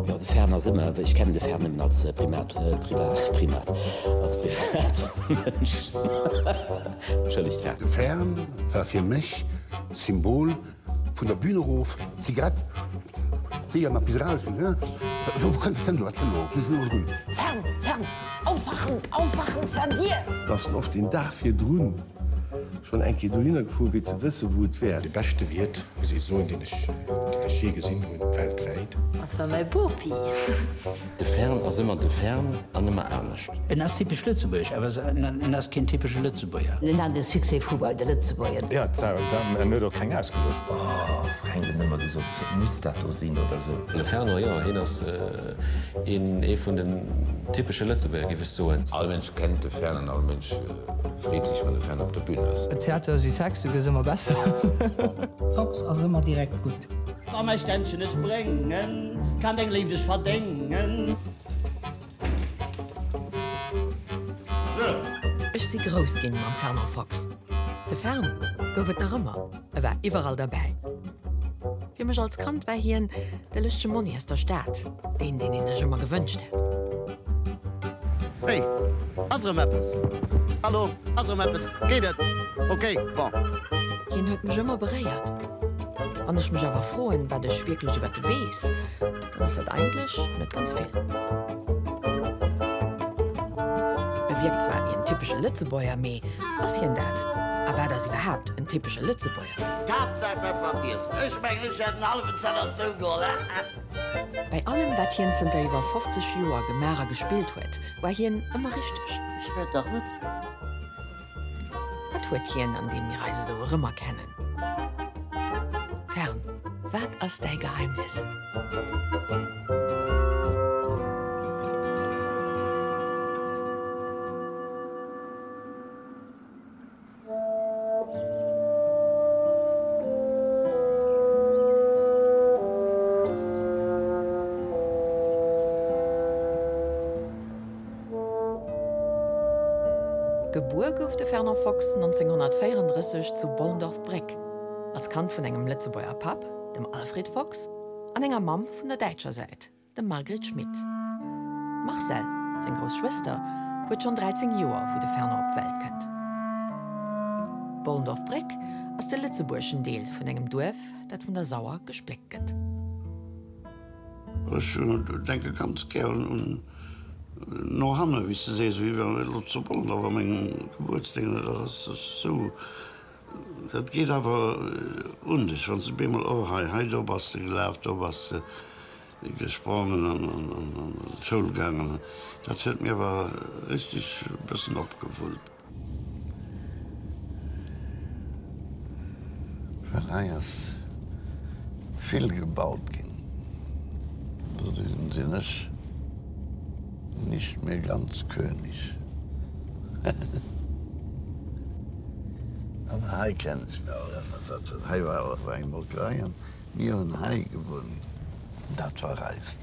Jo, de Fern ass ëmmer, ech kennen de Fern nëmmen als Primat, Privat, Primat, als Privatmënsch. Entschëllegt, Fern. De Fern war fir mech d'Symbol vun der Bühn erof, Zigarett, séier nach bis eraus, wou kënnt dat elo, wat kënnt elo, wou sinn elo drun? Fern, Fern, aufwachen, aufwachen, Sandir! Dass en oft een Dag virdrun schonn eng Kéier dohinner gefuer wier, ze wëssen, wou et wär. De beschte Wiert, muss ech soen, deen ech, deen ech jee gesinn hunn, weltwäit. Dat war mäi Bopi. De Fern ass ëmmer de Fern an ëmmer anescht. En ass typesch lëtzebuergesch, awer en ass keen typesche Lëtzebuerger. En hat de Succès vu bei de Lëtzebuerger. Jo, en huet och keng ausgelooss. Oh, Fränk hunn ëmmer gesot, muss dat do sinn oder sou. De Fernand, jo, hien ass een ee vun den typesche Lëtzebuerger, géif ech soen. All Mënsch kennt de Fern an all Mënsch freet sech, wann de Fern op der Bühn ass. Theater ass wéi Sex, du gëss ëmmer besser. Fox ass ëmmer direkt gutt. Wa mäi Ständchen ech bréngen, kann deng Léift ech verdéngen. Ech si grouss ginn mam Fernand Fox. De Fern gouf et nach ëmmer, e war iwwerall derbäi. Fir mech als Kand war hien de lëschtege Monni aus der Stad, deen, deen ee sech ëmmer gewënscht hätt. Hey, ass erëm eppes? Hallo, ass erëm eppes? Geet et? Ok, bon. Hien huet mech ëmmer beréiert. Wann ech mech awer froen, wat ech wierklech iwwer e weess, dann ass dat eigentlech net ganz vill. E wierkt zwar wéi en typesche Lëtzebuerger, mee ass hien dat? A wat ass iwwerhaapt en typesche Lëtzebuerger? D'Haaptsaach dat wat iess. Ech mengen ech hätt en hallwen Zeller zougeholl. Bei allem wat hien zënter iwwer 50 Joer gemaach a gespillt huet, war hien ëmmer richteg. Ech wäert dach net. Wat huet hien, an deem mir eis esou erëmerkennen? Fern, wat ass däi Geheimnis? Gebuer gouf de Fernand Fox 1934 zu Bollendorf-Bréck, als Kand vun engem Lëtzebuerger Papp, dem Alfred Fox, an enger Mamm vun der däitscher Säit, dem Margret Schmit. D'Marcelle, seng grouss Schwëster, huet schonn 13 Joer, wou de Fernand op d'Welt kënnt. Bollendorf-Bréck ass de lëtzebuergeschen Deel vun engem Duerf, dat vun der Sauer gespléckt gëtt. Ech denke ganz gär un no hanne, wéi s de sees, wéi wann elo zu Bollendorf a mengem Gebuertsdéng, dat ass esou, dat geet awer un dech, wann s de bemol, oh hei, hei do bass de gelaf, do bass de gesprongen an an d'Schoul gaangen. Dat huet mir awer richteg e bëssen opgewullt. Well hei ass vill gebaut ginn, do sinn ech nicht mehr ganz König. An hei kennen ech mech erëm, dat hei war och eng Molkerei an Mir hunn hei gewunnt, dat war eist.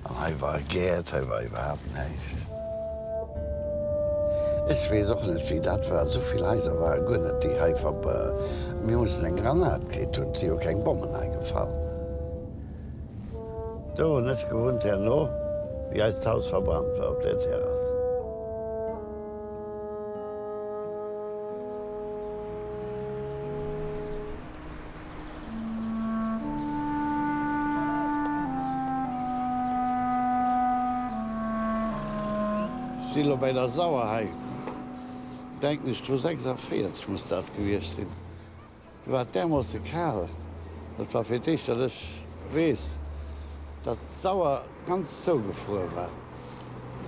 An hei war Gäert, hei war iwwerhaapt näischt. Ech weess och net, wéi dat war. Esou vill Haiser ware guer net, déi hei ver. Mir mussen eng Granat kritt hunn, et si jo keng Bommen hei gefall. Do hunn ech gewunnt herno, wéi eist Haus verbrannt war, op där Terrass. Ech si lo bei der Sauer hei, denken ech dru, 46 muss dat gewiescht sinn. Do war et därmoosse kal, dat war fir d'éischt, datt ech weess, datt d'Sauer ganz zougefruer war.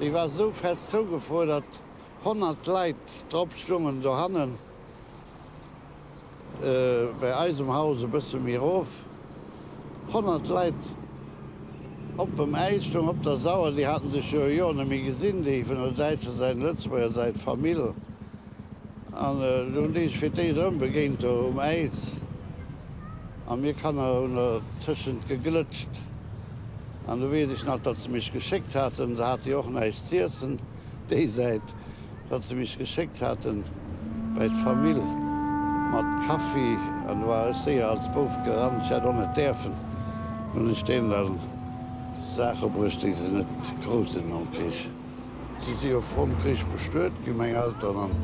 Déi war esou fest zougefruer, datt 100 Leit drop stungen dohannen. Bei eis um Haus e bësse méi erof, 100 Leit op dem Äis stoung op der Sauer. Déi haten sech jo e Joer net méi gesinn, déi vun der däitscher Säit an Lëtzebuerger Säit, Famill. An do hunn déi sech fir d'éischt erëm begéint do um Äis. A mir Kanner hunn dertëschent geglëtscht. An du weess ech nach, datt se mech geschéckt haten, se hate jo och näischt z'iessen déi Säit, datt se mech geschéckt haten bäi d'Famill mat Kaffi. An du war ech séier als Bouf gerannt, ech hätt och net däerfen. Du hunn ech deenen dann Saache bruecht, déi se net kruten nom Krich. Si si jo vrum Krich bestuet gi, meng Elteren, an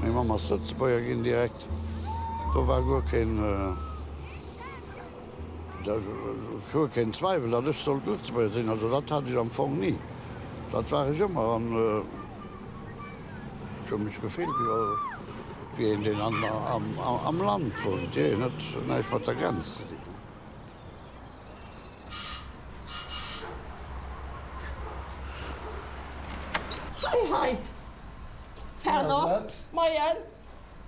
meng Mamm ass Lëtzebuerger ginn direkt. Do war guer keen. Guer keen Zweiwel, datt ech sollt Lëtzebuerger sinn. Also dat hat ech am Fong ni. Dat war ech ëmmer an ech hu mech gefillt, jo, wéi een, deen am Land wunnt. Jo, en huet näischt mat der Grenz ze dinn. Hei, hei, Fernand, moien.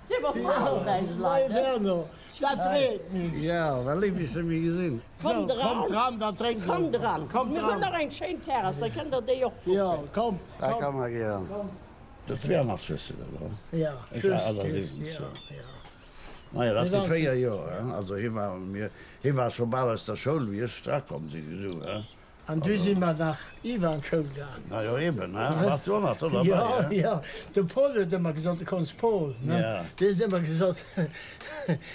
Dir iwwerfalen eis Leit, ne? Dat freet mech. Jo, well léif ech se méi gesinn. Kommt eran, Kommt ran, da drénke mer. Kommt eran. Kommt Mir hunn ran. nach eng schéin Terrass, da kënnt der déi och kucken. Jo, kommt, Da kommt. kann mer gären. Dat wär nach Schlüssel, oder? Ja, Ech war just, aller just, 17. ja, ja. Majo, dat Mir si waren 4 Joer, hein. Also hie war mir, hie war scho bal aus der Schoul, wéi ech drakomm sinn, du, hein. An du si mer nach iwwer an d'Schoul gaang. Na jo, eben, hein, wars du och nach do derbäi, Jo, hein? jo, de Paul huet ëmmer gesot, de Konz Paul, ne, Ja. deen huet ëmmer gesot,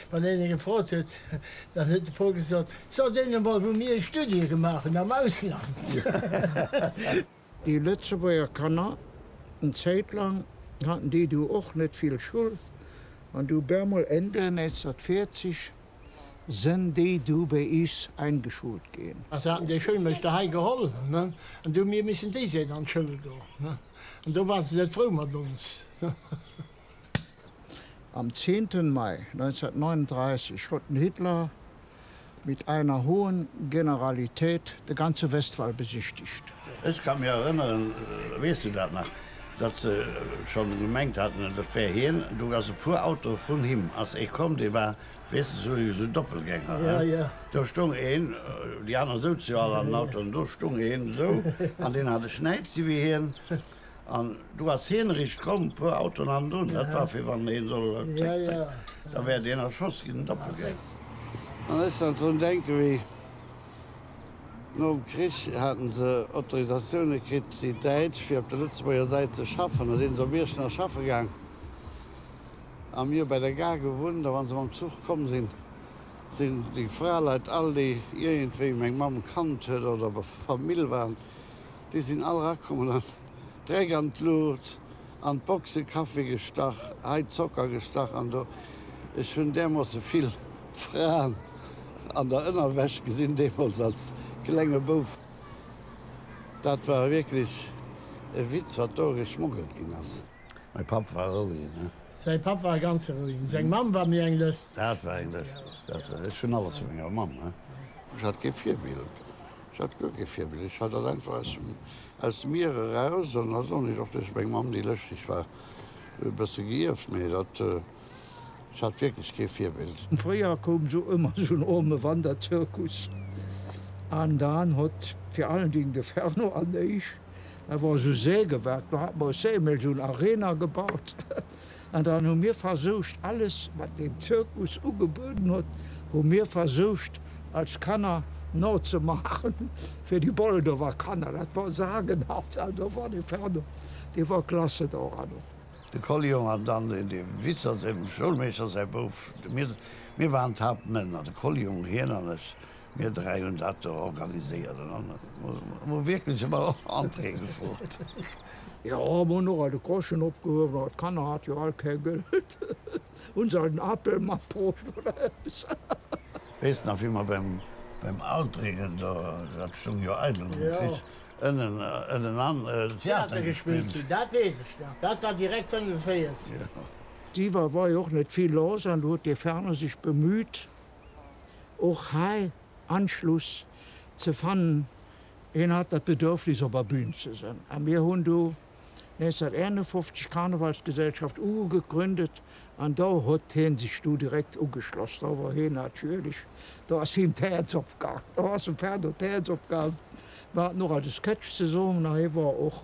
wann een e gefrot huet, dann huet de Paul gesot, So deene mol, wou mir Studie gemaach hunn am Ausland. Déi Lëtzebuerger Kanner, eng Zäit lang haten déi du och net vill Schull, an du bemol Ende 1940 Sënn déi du bei is eingeschult gin. A se haten dee Schoulmeeschter hei geholl, ne, an du hu mir missen déi Säit an d'Schoul goen, ne, an do war se net frou mat ons. Am zehnten Mai 1939 hott den Hitler mit einer hohen Generalität de ganze Westwall besichtigt. Ech ka mir erënneren, weess du dat nach, datt se schonn gemengt haten, dat wär hien. Du ass e puer Autoe vun him ass ee komm, dee war Weess de, sou sou Doppelgänger, he? Do stung een, déi aner souze jo all an den Auto, an do stung een esou, an deen hat e Schnäizi wéi hien, an du ass hien eréischt komm, e puer Autoen hannendrun, dat war fir wann een soll, zéck, zéck, da wär deen erschoss ginn, den Doppelgänger. An ech dann drun denken, wéi nom Krich haten se Autorisatioune kritt, déi Däitsch, fir op der Lëtzebuerger Säit ze schaffen, da sinn se op Iechternach schaffe gaang. A mir hu bei der Gare gewunnt, a wa se mam Zuch komm sinn, sinn déi Fraleit all, déi iergendwéi meng Mamm kannt huet oder op Famill waren, déi sinn all erakommen an Dreck an d'Lut, an d'Boxe Kaffi gestach, hei Zocker gestach an do. Ech hunn därmoosse vill Fraen an der Ënnerwäsch gesinn deemools als klenge Bouf. Dat war wierklech e Witz, wat do geschmuggelt ginn ass. Mäi Papp war rouegen, ne? Säi Papp war e ganze rouegen. Seng Mamm war méi eng lëschteg. Dat war eng lëschteg. Dat war, ech hunn alles vu menger Mamm, ne? Ech hat kee Virbild. Ech hat guer kee Virbild. Ech hat dat einfach aus dem, aus mir eraus an da soen ech och duerch meng Mamm, déi lëschteg war, e bësse gierft, mee dat, ech hat wierklech kee Virbild. Fréier koum sou ëmmer sou en orme Wanderzirkus an dann hott fir allen Dingen de Fernand an ech Dat wor esou Sägewerk, do hat mer aus Sämehl esou en Arena gebaut an dann hu mir versoucht alles wat den Zirkus ugebueden huet, hu mir versoucht als Kanner nozemaachen fir déi Boldorfer Kanner. Dat wor sagenhaft, also do wor de Fernand, dee wor klasse doran och. De Kolljong an dann dee Wisser, dem Schoulmeeschter säi Bouf, mir, mir waren d'Haaptmänner, de Kolljong, hien an ech. Mir 3 hunn dat do organiséiert an dann hu mer wierklech ëmmer Entrée gefrot. Jo, mer hunn och alt e Groschen opgehuewen, awer d'Kanner hate jo all kee Geld. Hunn se alt en Apel matbruecht oder eppes. Weess nach, wéi mer beim Aldringen do, dat stung jo eidel nom Krich, ënnen ënnenan Theater gespillt hunn. Dat weess ech nach, dat war direkt 45. Iwwer war jo och net vill lass an do huet dee Ferner sech bemüht, och hei Anschluss ze fannen. Hien hat dat Bedürfnis op der Bühn ze sinn a mir hunn du 1951 Karnevalsgesellschaft ugegründet an do huet hien sech du direkt ugeschloss. Do wor hien natierlech, do ass him d'Häerz opgaang, do ass dem Fernand d'Häerz opgaang. Mir haten och eise Sketch zesummen a hie wor och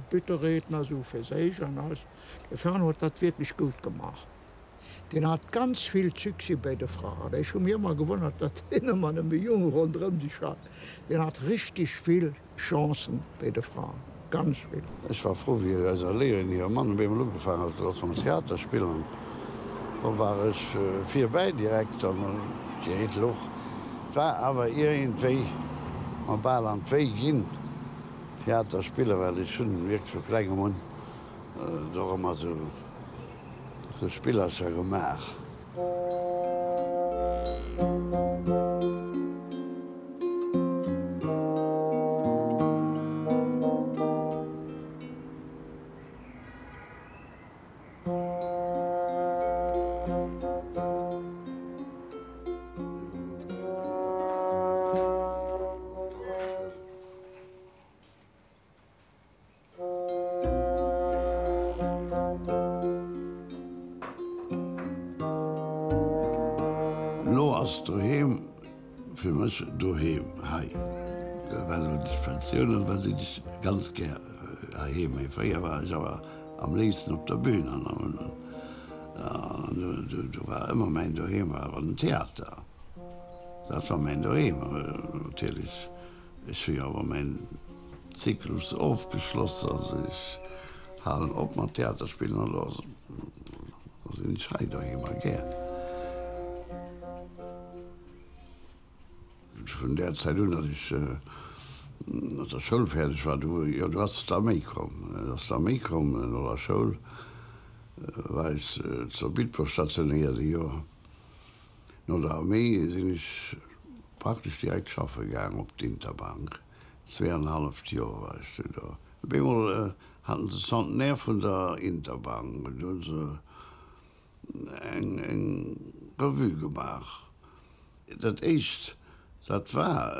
Bütteredner esou fir sech an alles. De Fernand huet dat wierklech gutt gemaach. Deen hat ganz vill Succès bei de Fraen. Ech hu mir ëmmer gewonnert, datt hien ëmmer nëmme Jonge ronderëm sech hat. Deen hat richteg vill Chancen bei de Fraen, ganz vill. Ech war frou, wéi eiser Léierin hire Mann op eemol ugefaangen huet, datt mer Theater spillen. Do war ech virbäi direkt an d'Gretel och. Et war awer iergendwéi mer bal an d'Wéi ginn, Theater spillen, well ech hunn wierklech vu klengem un do och ëmmer esou Sou Spillercher gemaach. Lo ass doheem fir mech doheem hei, well hunn ech Pensioun an da sinn ech ganz gär heiheem. Mee fréier war ech awer am léifsten op der Bühn an do war ëmmer mäin Doheem war awer den Theater. Dat war mäin Doheem. Natierlech Ech hu jo awer mäin Zyklus ofgeschloss, also ech halen op mat Theater spillen an elo sinn ech hei doheem a gär. Vun där Zäit un, datt ech mat der Schoul fäerdeg war, du, jo, du ass d'Arméi komm. Et ass d'Arméi komm. No der Schoul war ech zur Bitburg stationéiert e Joer. No der Arméi sinn ech praktesch direkt schaffe gaang op d'Interbank. Zweeanenhalleft Joer war ech du do. Op eemol haten se Centenaire vun der Interbank an du hu se eng eng Revue gemaach. Dat éischt dat war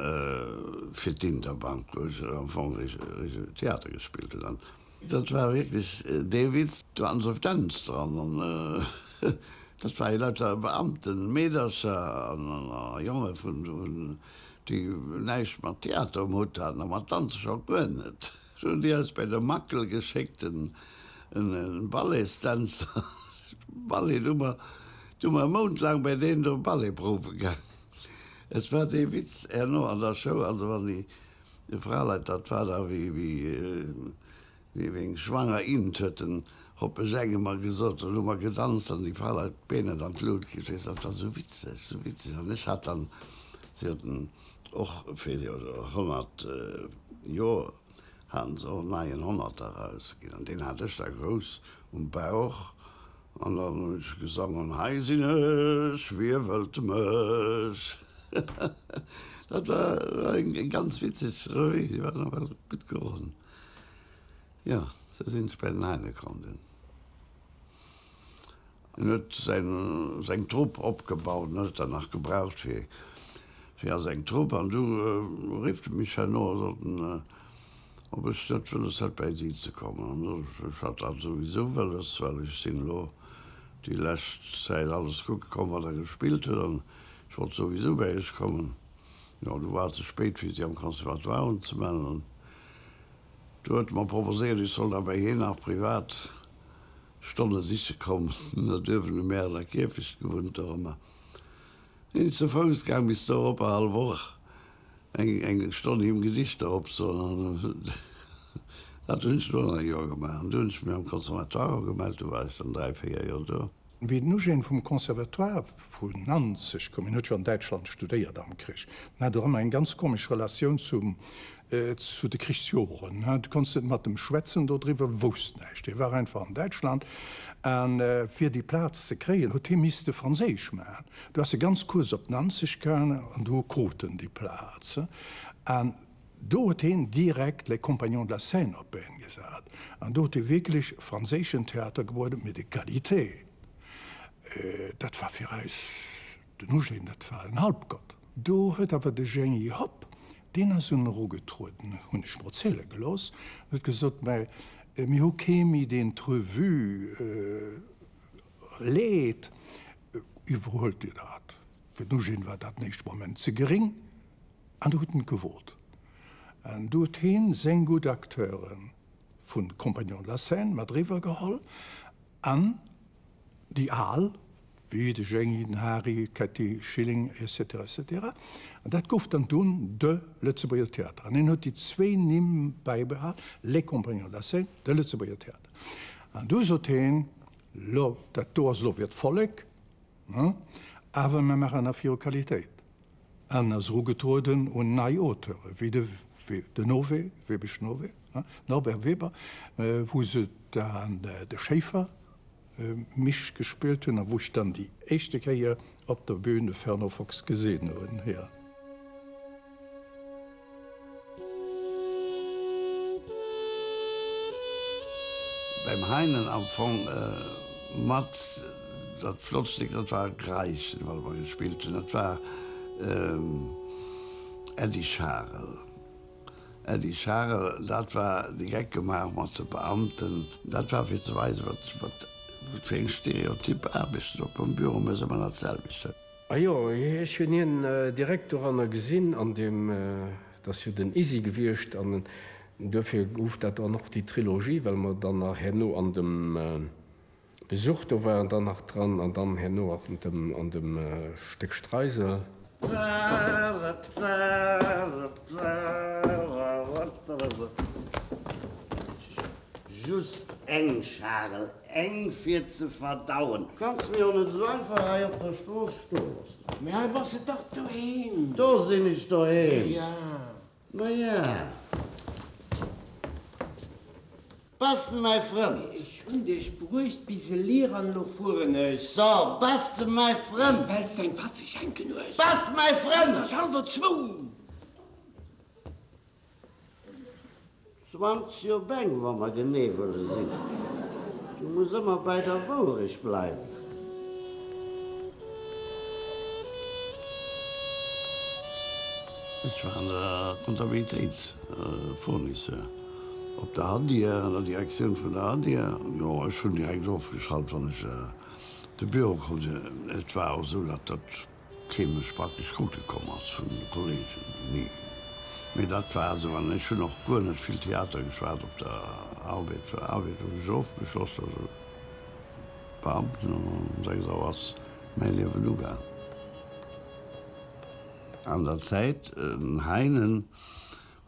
fir d'Interbank, wou ech am Fong Theater gespillt hunn. Dat war wierklech dee Witz. Do haten se och Dänz dran an dat ware lauter Beamten, Meedercher an Jonge vun déi näischt mat Theater um Hutt haten a mat Danze scho guer net. Do hunn déi eis bei de Mackel geschéckt, en Balletsdänzer. Ballet, do hu mer, do hu mer e Mount laang bei deen do Ballet prouwe gaang. Et war dee Witz herno an der Show, also wann déi De Fraleit, dat war da wéi eng schwanger Int, huet den Hoppe Jang ëmmer gesot. Dann hu mer gedanzt an déi Fraleit d'Been net an d'Lut kritt. Weess, dat war sou witzeg, sou witzeg. An ech hat dann, si haten och fir 100 Joer haten se och en neien Honnerter erausginn an deen hat ech da grouss um Bauch. An dann hunn ech gesongen, Hei sinn ech, wie wëllt mech? Dat war eng ganz witzeg Revue, déi war nawell gutt geworden. Jo, sou sinn ech bei den Heine komm dunn. En huet seng Trupp opgebaut, en huet der nach gebraucht fir a seng Trupp. An du rifft e mech herno a sot en, Ob ech net wëlles hätt bäi si ze kommen. An ech hat dat souwisou wëlles, well ech sinn elo déi lescht Zäit alles kucke komm, wat der gespillt hutt, an ech wollt souwisou bäi iech kommen. Jo, du war et ze spéit, fir si am Conservatoire unzemellen, an du huet e mer proposéiert, ech soll da bäi hien nach privat Stonne siche kommen. En huet uewen um Märeler Kierfecht gewunnt, dorëmmer. Sinn ech ze Fouss gaang bis doropper, hallef och eng Stonn him Gedichter opsoen an dat hunn ech dunn nach e Joer gemaach. An du hunn ech mech am Conservatoire ugemellt, du war ech dann 3, 4 Joer do. Wéi den Eugène vum Conservatoire vun Nanzeg koum, hien huet jo an Däitschland studéiert am Krich, en hat och ëmmer eng ganz komesch Relatioun zum zu de Krichsjoren, du konns net mat em schwätzen dodriwwer, wousst näischt. Hie war einfach an Däitschland a fir déi Plaz ze kréien, huet hie misste Franséisch maachen. Du ass e ganz kuerz op Nanzeg gaangen an do krut en déi Plaz. An do huet hien direkt Les Compagnons de la Seine op d'Been gesat an do huet hie wierklech franséischen Theater gebrueden, mee de Qualité. Dat war fir eis. Den Eugène, dat war en Halbgott. Do huet awer de Jeanny Hopp, deen ass un erugetrueden, hunn ech mer erziele gelooss, an huet gesot, Mä mir hu kee méi, deen d'Revue leet, iwwerhuelt Dir dat? Fir den Eugène war dat den éischte Moment ze geréng, an do huet en et gewot. An do huet heen seng gutt Acteure vun Compagnons de la Seine mat eriwwer geholl an déi al. Wéi de Jeanny, den Hari, d'Kätti Schilling, etc. Etc. An dat gouf dann dunn de Lëtzebuerger Theater. An hien huet déi zwéin Nimm bäibehal, Les Compagnons de la Seine, de Lëtzebuerger Theater. An du sot hien, Lo, dat do ass elo fir d'Vollek, awer mir maachen nach viru Qualitéit. An ass erugetrueden un nei Auteure wéi de de Nové, Webesch Nové, Norbert Weber, wou se dann de Schéifer Mich gespillt hunn a wou ech dann déi éischte Kéier op der Bühn de Fernand Fox gesinn hunn, jo. Beim Heinen am Fong mat dat flott Stéck, dat war Greischen, wat mer gespillt hunn, dat war Äddi Scharel. Äddi Scharel, dat war de Geck gemaach mat de Beamten. Dat war fir ze weisen, wat wat fir eng stereotyp Aarbecht op am Büro, mä se ëmmer nach d'selwecht. A jo, ech hunn hien direkt doranner gesinn, an deem, et ass jo den Isi gewiescht, an duerfir gouf dat dann och déi Trilogie, well mer dann nach herno an dem Besuch do waren dann nach dran, an dann herno och an dem Stéck Streisel. Just eng Scharel, eng fir ze verdauen. Kanns mir jo net esou einfach hei op der Strooss stoe loossen. Mee hei bass de dach doheem. Do sinn ech doheem. Ja. Ma ja. Bass de mäi Frënd? Ech hunn dech bruecht bis Elier an elo fueren ech. So, bass de mäi Frënd? Well s deng fatzeg Hänken hues. Bass de mäi Frënd? Et ass hallwer zwou. 20 op eng, wa mer genee wëlle sinn. Du muss ëmmer bäi der Wourecht bleiwen. Ech war an der Comptabilitéit Fournisseur op der Hadir, an der Direktioun vun der Hadir. Jo, ech hunn direkt ofgeschalt, wann ech de Büro komm sinn. Et war och esou, datt dat kee mech praktesch kucke komm ass vun de Kollegen, ni. Mee dat war esou. An ech hunn och guer net vill Theater geschwat op der Arbed. Arbed hunn ech ofgeschloss, also Beamten, an um 6 Auer ass mäi Liewen ugaang. An der Zäit, den Heinen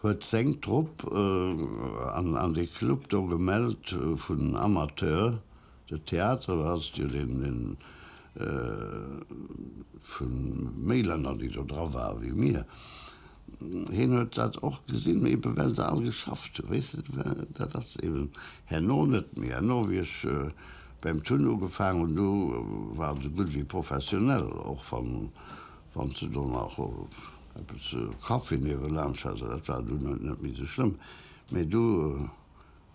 huet seng Trupp an dee Club do gemellt vun Amateur de Théâtre, do ass et jo deen vu méi Länner déi do dra ware wéi mir, hien huet dat och gesinn, mee ebe well se all geschafft hu, weess de, dat ass eben herno net méi. Herno wéi ech beim Tun ugefaang hunn, du war et esou gutt wéi professionell, och wann wann s de do nach eppes Kaffi niewelaanscht has, dat war dunn net méi esou schlëmm, mee du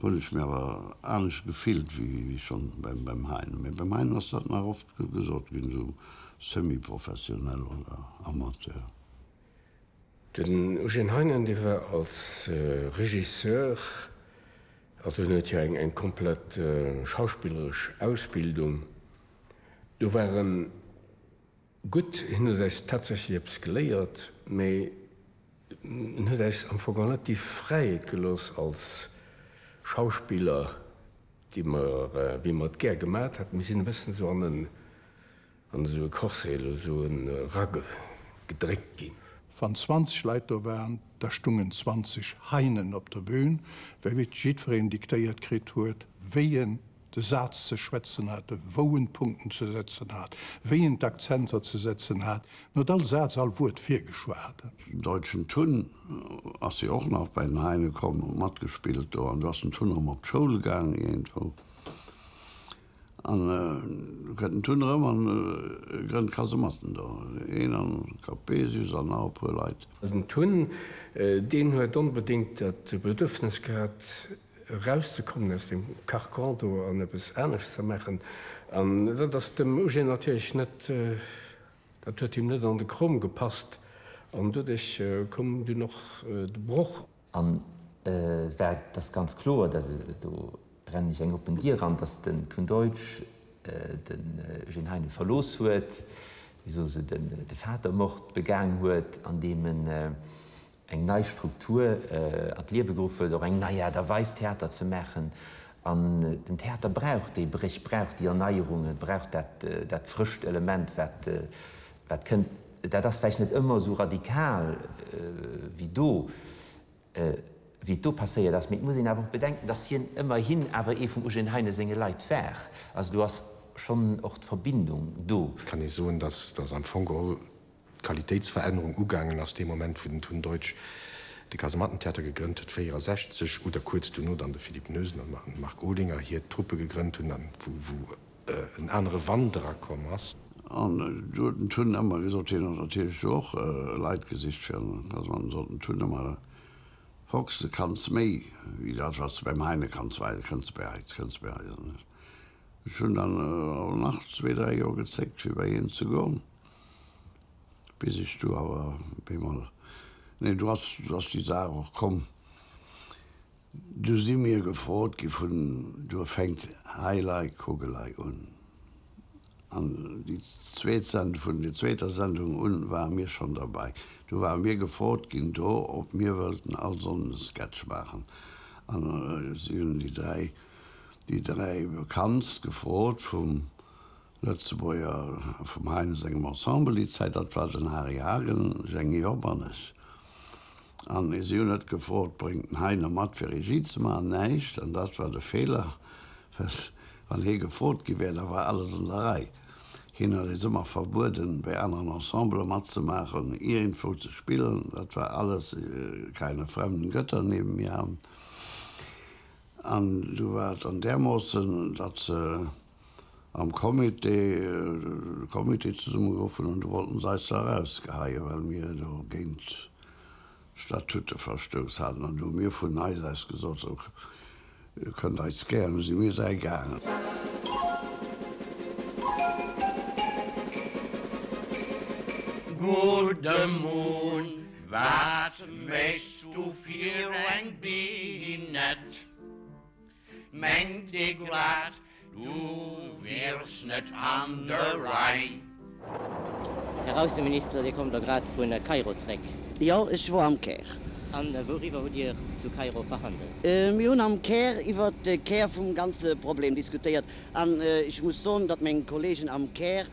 hunn ech mir awer anescht gefillt wéi schonn beim Hein. Mee beim Hein ass dat nach oft gesot ginn, esou semi-professionell oder Amateur. Den Eugène Heinen, dee war als Regisseur, also hien huet jo eng komplett schauspilleresch Ausbildung, do war en Gutt, hien huet äis tatsächlech eppes geléiert, mee en huet äis am Fong och net déi Fräiheet gelooss als Schauspiller, déi mer, wéi mer et gär gemat hätten. Mir sinn e bëssen esou an en, an esou e Corset elo esou eragedréckt ginn. Wann 20 Leit do waren, da stungen 20 Heinen op der Bühn, well jiddwereen diktéiert kritt huet, wéi en de Saz ze schwätzen hat, wou en d'Punkten ze setzen hat, wéi en d'Akzenter ze setzen hat. En huet all Saz, all Wuert virgeschwat. Den deutschen Tun ass jo och nach bei den Heine komm, huet matgespillt do, an du ass den Tun erëm op d'Schoul gaang iergendwou. An du kënnt den Tun erëm an e grënnt d'Kasematten do, een an Capesius an nach e puer Leit. Den Tun, deen huet onbedéngt dat Bedürfnis gehat, erauszekommen aus deem Carcan do an eppes anescht ze maachen. An dat ass dem Eugène natierlech net, dat huet him net an de Krom gepasst an doduerch koum dunn och de Broch. An et war, et ass ganz kloer, dass, do rennen ech eng oppen Dier an, dass den Tun Deutsch den Eugène Heinen verlooss huet, wéi soe se, de Vatermord begaang huet, andeem en eng nei Struktur an d'Liewe geruff huet, och eng nei Aart a Weis Theater ze maachen. An den Theater brauch déi Bréch, brauch déi Erneierungen, brauch dat, dat frëscht Element, wat, wat kënnt. Dat ass vläicht net ëmmer esou radikal wéi do, wéi et do passéiert ass, mee et muss een awer och bedenken, datt hien ëmmerhin awer ee vum Eugène Heinen senge Leit war. Also do ass schonn och d'Verbindung do. Et kann ee soen, datt, datt am Fong geholl d'Qualitéitsverännerung ugaangen ass dee Moment, wou den Tun Deutsch de Kasemattentheater gegrënnt huet, 64, oder kuerz dono dann de Philippe Noesen an de Marc Olinger hir Truppe gegrënnt hunn an wou wou en anere Wand erakomm ass. An du huet den Tun ëmmer gesot, hien huet natierlech do och Leit gesicht fir an den Kasematten, sot den Tun ëmmer, Fox, du kanns méi wéi dat, wat s de beim Heine kanns weisen, kënns bei eis, kënns bei eis. An ech hunn dann och nach zwee, dräi Joer gezéckt, fir bei hien ze goen. Bis ech du awer op eemol, nee, du ass, du ass déi Saach och komm, du si mir gefrot gi vun, du fänkt Heilei Kugelei un. An déi zweet Send, vun der zweeter Sendung un ware mir schonn derbei. Du ware mir gefrot ginn do, ob mir wëllten all Sonnden e Sketch maachen. An si hunn déi dräi, déi dräi bekanntst gefrot vum Lëtzebuerger vum Heine sengem Ensemble déi Zäit, dat war den Hary Hagen, Jhängi Hopp an ech. An si hunn net gefrot, bréngt den Heine mat fir Regie ze maachen, näischt. An dat war de Feeler, well wann hie gefrot gi wär, da war alles an der Rei. Hien huet eis ëmmer verbueden, bei aneren Ensembele matzemaachen, iergendwou ze spillen, dat war alles, keine fremden Götter neben mir haben. An du war et an därmoossen, datt se am Comité, de Comité zesummegeruff hunn an du wollten se eis da erausgeheien, well mir do géint Statute verstouss haten. An du hu mir vun eis aus gesot, sou, Dir kënnt eis gär. An du si mir dräi gaangen. Gudde Moon, wat méchs du fir eng Binett? Mengt ee glat, du wiers net an der Rei. Här Ausseminister, Dir kommt elo grad vu Kairo zréck. Jo, ech wor am Caire. An wouriwwer hutt Dir zu Kairo verhandelt? Mir hunn am Caire iwwer de Kär vum ganze Problem diskutéiert. An ech muss soen, datt meng Kollegen am Caire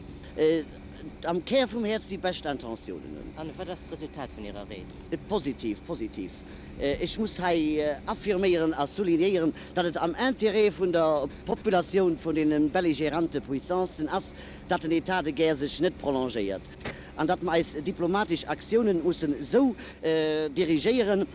am Kär vum Häerz déi bescht Intentiounen hunn. An wat ass d'Resultat vun Irer Rees? Positiv, positiv. Ech muss hei affirméieren a soulignéieren, datt et am Intérêt vun der Populatioun vun deene belligérante Puissancen ass, datt den État de guerre sech net prolongéiert an datt mer eis diplomatesch Aktiounen mussen esou dirigéieren,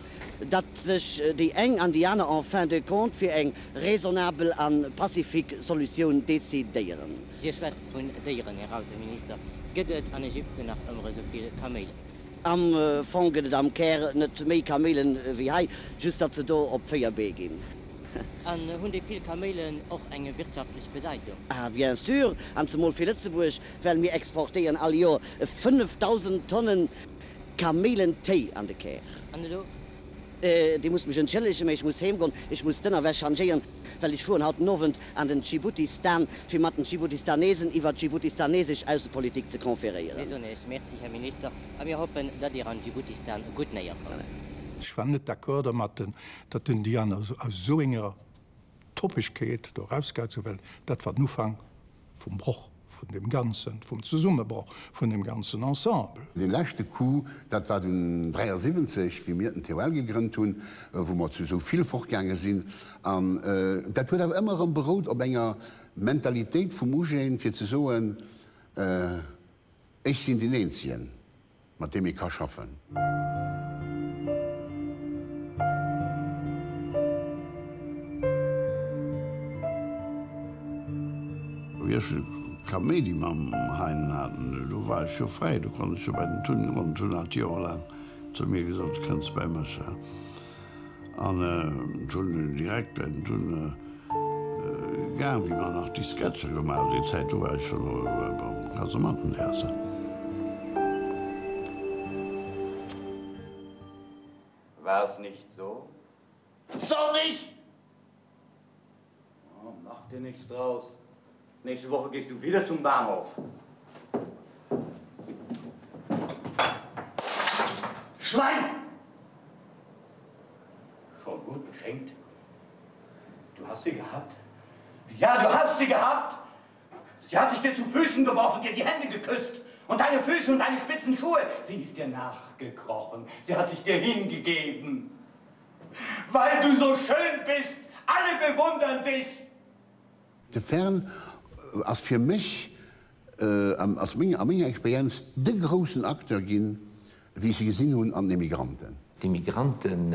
datt sech déi eng an déi aner en fin de compte fir eng raisonnabel a pacifique Solutioun decidéieren. Dir schwätzt vun Déieren, Här Ausseminister. Gëtt et an Ägypten nach ëmmer esou vill Kaméilen? Am Fong gëtt et am Caire net méi Kaméilen wéi hei, just datt se do op 4 Bee ginn. An hunn déi vill Kaméilen och eng wirtschaftlech Bedeitung? Ah, bien sûr, an zemol fir Lëtzebuerg, well mir exportéieren all Joer 5.000 Tonnen Kaméilentéi an de Caire. An elo? Dir musst mech entschëllegen, mä ech muss heem goen, ech muss d'Ënnerwäsch changéieren, well ech fueren haut den Owend an den Dschiboutistan, fir mat den Djiboutistanesen iwwer djiboutistanesesch Aussepolitik ze konferéieren. Mir soen Iech Merci, Här Minister, a mir hoffen, datt Dir an Djiboutistan gutt néierkommt. Ech war net d'accord dermat, datt den Diane aus esou enger Toppegkeet do erausgaangen ass, well dat war den Ufank vum Broch vun deem Ganzen, vum Zesummebroch vun deem ganzen Ensemble. Dee leschte Coup, dat war dunn 73, wéi mir den TOL gegrënnt hunn, wou mer zu esou vill fortgaange sinn. An dat huet awer ëmmer erëm berout op enger Mentalitéit vum Eugène, fir ze soen, Ech sinn deen Eenzegen, mat deem ee ka schaffen. Wéi ech Kaméidi mam Heinen haten, do war ech jo fräi, do konnt ech jo bei den Tun goen. Den Tun hat jorelaang zu mir gesot, Du kënns bei mech. An hunn direkt bei den Tun gaang, wéi mer nach déi Sketcher gemaach hunn. Déi Zäit, do war ech schonn beim Kasemattentheater. War es nicht so? Soll ich? Oh, mach dir nichts draus. Nächste Woche gehst du wieder zum Bahnhof. Schwein! Schon gut beschenkt. Du hast. hast sie gehabt. Ja, du hast sie gehabt. Sie hat sich dir zu Füßen geworfen, dir die Hände geküsst und deine Füße und deine spitzen Schuhe. Sie ist dir nachgekrochen. Sie hat sich dir hingegeben. Weil du so schön bist, alle bewundern dich. De Fern ass fir mech, ass a menger Experienz, de groussen Acteur ginn, wéi ech se gesinn hunn an den Emigranten. D'Emigranten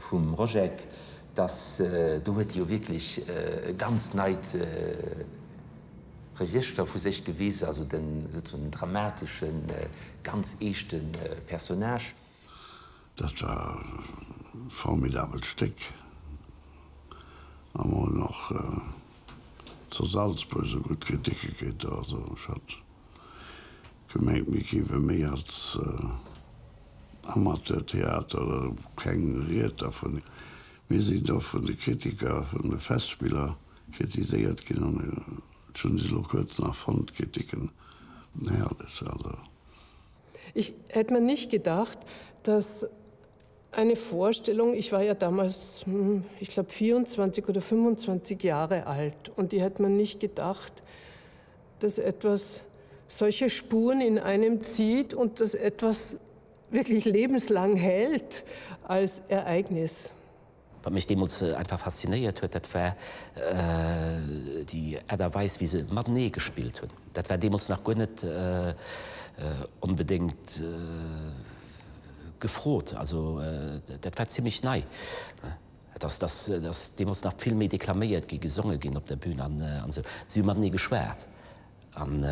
vum Rožek, dass do huet e jo wierklech e ganz neit Register vu sech gewisen, also den souzesoen dramateschen, ganz eeschte Personnage. Dat war e formidabelt Stéck. A mer hunn och zu Salzburg esou gutt Kritike kritt. Also ech hat gemengt, mir géiwe méi als Amateurtheater oder keng Ried dervun. Mir sinn do vun de Kritiker, vun de Festspiller kritiséiert ginn an ech hunn se elo kuerz nach fonnt, d'Kritiken. Herrlech, also. Ich hätte mir nicht gedacht, dass eine Vorstellung, ich war ja damals, hm, ich glaube 24 oder 25 Jahre alt und die hätte man nicht gedacht, dass etwas solche Spuren in einem zieht und dass etwas wirklich lebenslang hält als Ereignis. Wat mech deemools einfach faszinéiert huet, dat war déi Aart a Weis, wéi se matenee gespillt hunn. Dat war deemools nach guer net onbedéngt gefrot. Also dat war zimlech nei. Et ass, dass deemools nach vill méi deklaméiert gi, gesonge ginn op der Bühn an esou. Si hu matenee geschwat. An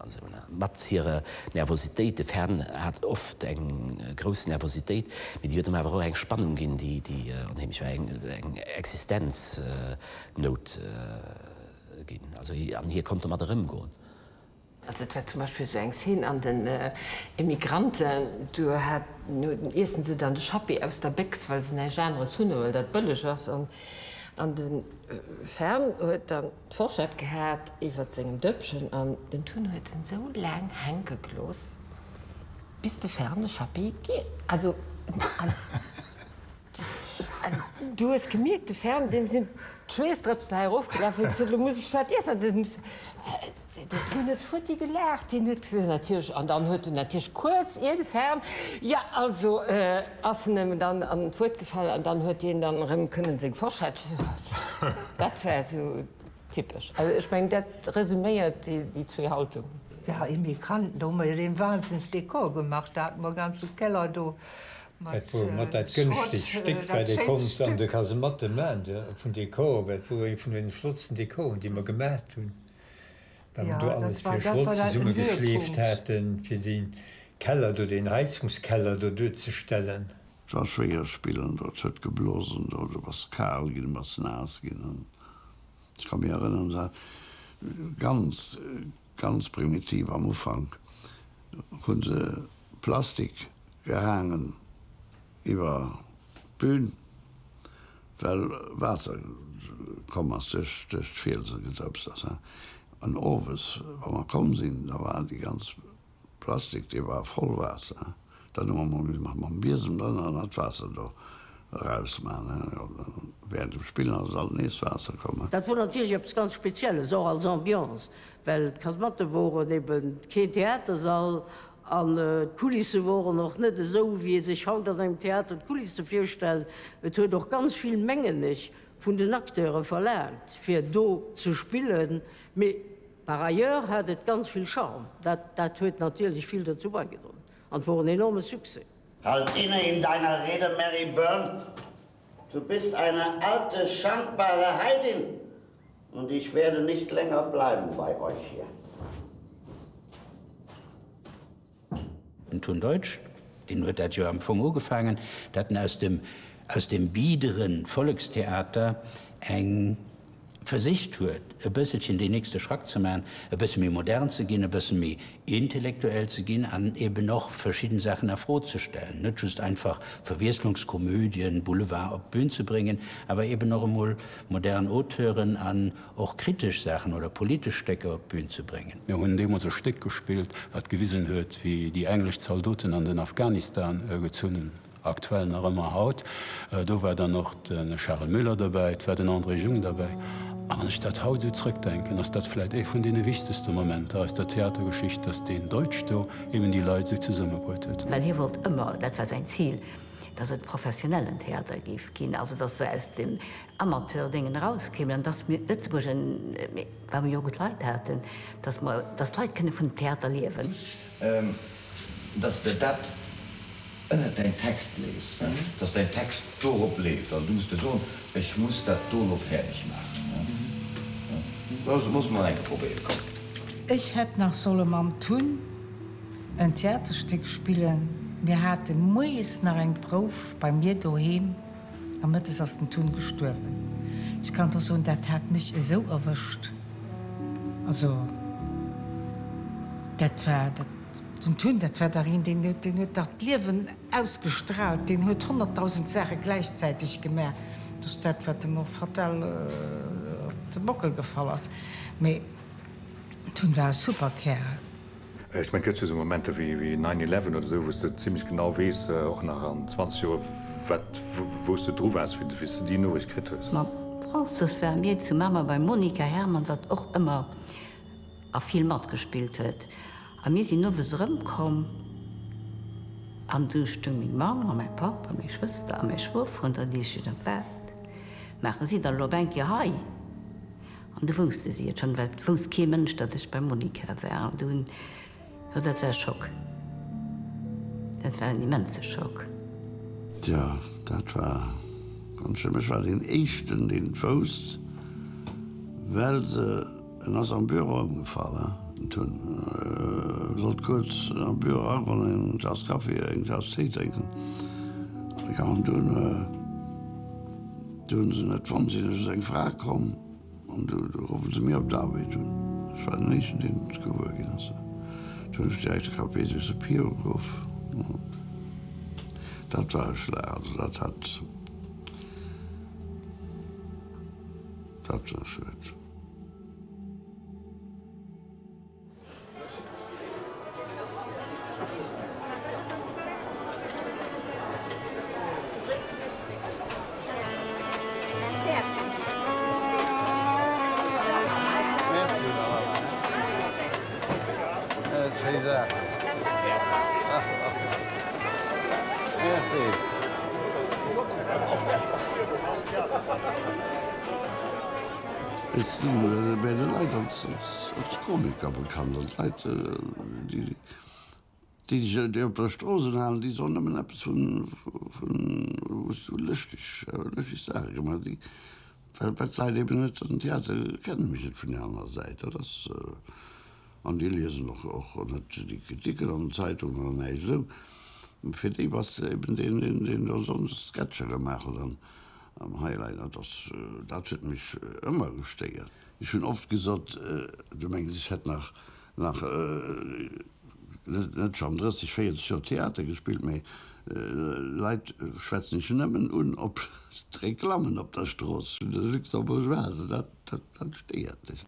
esou mat hirer Nervositéit, de Fern hat oft eng grouss Nervositéit, mee déi huet em awer och eng Spannung ginn, déi onheemlech war, eng Existenznout ginn. Also an hie konnt domat erëmgoen. Also et war zum Beispill esou eng Szene an den Emigranten, do hat, iessen se dann de Chappi aus der Béchs, well se näischt aneres hunn a well dat bëlleg ass. An de Fern huet dann d'Forschett gehat iwwert sengem Dëppchen an den Tun huet en sou laang hänke gelooss, bis de Fern de Chappi gi, also an du hues gemierkt, de Fern, deem sinn d'Schweessdrëpsen hei erofgelaf, huet gesot, lo muss ech dat iessen. Den Den Tun huet futti gelaacht, deen huet natierlech, an dann huet en natierlech kuerz ier de Fern, jo also ass en em dann an d'Wuert gefall an dann huet deen dann erëm kënnen seng Forschett, dat war esou typesch. Also ech mengen dat resuméiert déi zwee Haltungen. Jo, Immigranten, do hu mer jo dee Wahnsinnsdekor gemaach, da hate mer e ganze Keller do mat Dat wor mat dat gënschtegst Schrott, Stéck, dat wat ee schéinst konnt an Stück. de Kasematte man, vun Dekor. Dat wor ee vun den flottsten Dekoren, déi mer gemaacht hunn. Wat mer do alles fir Schrott zesummegeschleeft haten, fir dee Keller do, deen Heizungskeller do duerzestellen. Et war schwéier spillen do, et huet geblosen do, du bass kal ginn, du bass naass ginn. An ech ka mech erënneren, dat ganz, ganz primitiv am Ufank hu se Plastik gehaangen iwwer d'Bün, well Waasser komm ass duerch d'Fielsen gedrëpst ass. An owes, wa mer komm sinn, da war déi ganz Plastik, dee war voll Waasser. Dann hu mer mol misse mam Biesem drënner an dat Waasser do erausman. Während dem Spillen ass et alt nees Waasser komm. Dat wor natierlech eppes ganz Spezielles, och als Ambiance, well d'Kasematte woren eben keen Theatersall An d'Kulisse woren och net esou, wéi ee sech haut an engem Theater d'Kulisse virstellt. Et huet och ganz vill, mengen ech, vun den Acteure verlaangt, fir do ze spillen. Mee par ailleurs hat et ganz vill Charme. Dat, dat huet natierlech vill dozou baigedroen. An et wor en enorme Succès. Halt inne in deiner Rede, Mary Byrne. Du bist eine alte, schandbare Heidin und ich werde nicht länger bleiben bei euch hier. Den Tun Deutsch, deen huet dat jo am Fong ugefaangen, datt en aus dem, aus dem biedere Vollekstheater eng versicht huet, e bësselchen deen nächste Schrack ze maachen, e bësse méi modern ze ginn, e bësse méi intellektuell ze ginn an eben och verschidden Saachen a Fro ze stellen, net just einfach Verwiesslungskomödien, Boulevard op d'Bün ze bréngen, awer eben och emol modern Auteuren an och kritesch Saachen oder politesch Stécker op d'Bün ze bréngen. Mir hunn deemools e Stéck gespillt, wat gewisen huet, wéi déi englesch Zaldoten an den Afghanistan gezunn hunn. Aktuell nach ëmmer haut. Do war dann och de Charel Müller derbäi, et war den André Jung derbäi. A wann ech dat haut esou zrëckdenken, ass dat vläit ee vun deene wichtegste Momenter aus der Theatergeschicht, dass deen Deutsch do eben déi Leit esou zesummebruet huet. Well hie wollt ëmmer, dat war säin Zil, dass et professionellen Theater géif ginn, also dass se aus dem Amateurdéngen erauskéimen an dass mir Lëtzebuerg, well mer jo gutt Leit haten, dass mer, dass d'Leit kënne vun Theater liewen. Dass de dat ënnert däin Text lees, dass däin Text dorop leeft. Also du muss der soen, ech muss dat do elo fäerdeg maachen. Loosse mer mol eng Kéier probéieren, komm. Ech hätt nach solle mam Tun en Theaterstéck spillen. Mir hate moies nach eng Prouf bei mir doheem a mëttes ass den Tun gestuerwen. Ech kann der soen, dat hat mech esou erwëscht. Also dat war, dat, den Tun, dat war dach een, deen huet, deen huet dach d'Liewen ausgestrahlt, deen huet 100.000 Saache gläichzäiteg gemaach. Dat ass dat, wat em och fatal op de Bockel gefall ass. Mee den Tun war e super Kärel. Ech mengen, et gëtt jo esou Momenter wéi Nine Eleven oder esou, wou s de zimlech genau weess, och nach an 20 Joer, wat, wou s de dru waars, wéi s de déi Noriicht kritt hues. Mam Francis ware mir zu Mamer beim Monika Herrmann, wat och ëmmer a vill matgespillt huet. A mir sinn owes erëmkomm an du stung meng Mamm a mäi Papp a meng Schwëster a mäi Schwoer vrun der Dier. Ech gesot, Wat maache si dann elo op eng Kéier hei? An du wousste si et schonn, well et wousst kee Mënsch, datt ech beim Monica war. An dunn, jo, dat war e Schock. Dat war en immense Schock. Tja, dat war ganz schlëmm. Ech war deen éischten, deen et wousst, well se, en ass am Büro ëmgefall, hein, den Tun. E sollt kuerz am Büro eragoen, eng Taass Kaffi, eng Taass Téi drénken. Jo, an dunn, Du hunn se net fonnt, sinn ech eng Fra komm an du ruffen se mir op d'Aarbecht un. Ech war den éischten deen et gewuer ginn ass. Du hunn ech direkt de Kapitän de Pio geruff. Dat war e Schlag, also dat hat, dat war schued. Ech sinn bei de Leit als Komiker bekannt an d'Leit, déi déi op der Strooss unhalen, déi soen nëmmen eppes vun, wou s du lëschteg, lëschteg Saache gemaach hues, well d'Leit eben net den Theater kennen, mech net vun där anerer Säit. Dat ass, an déi liesen och och net déi Kritiken an den Zeitungen oder näischt esou. Fir déi bass de eben deen, deen do sonndes Sketcher gemaach huet an Am Highlight, dat ass, dat huet mech ëmmer gestéiert. Ech hunn oft gesot, du mengs ech hätt nach, nach net schonn 30, 40 Joer Theater gespillt, mee Leit schwätzen dech nëmmen un op d'Reklammen op der Strooss vun der Luxembourgeoise, dat, dat stéiert dech.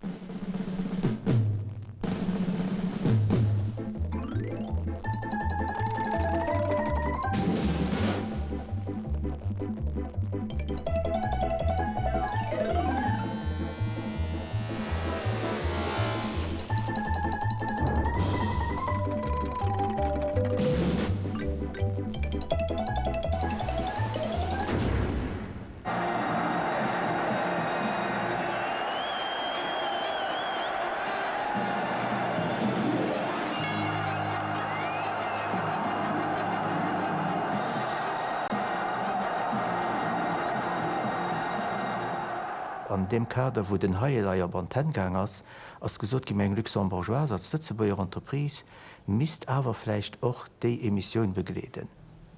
An deem Kader, wou den Hei-Elei op Antenn gaang ass, ass gesot ginn, eng Luxembourgeoise als Lëtzebuerger Entreprise misst awer vläicht och déi Emissioun begleeden.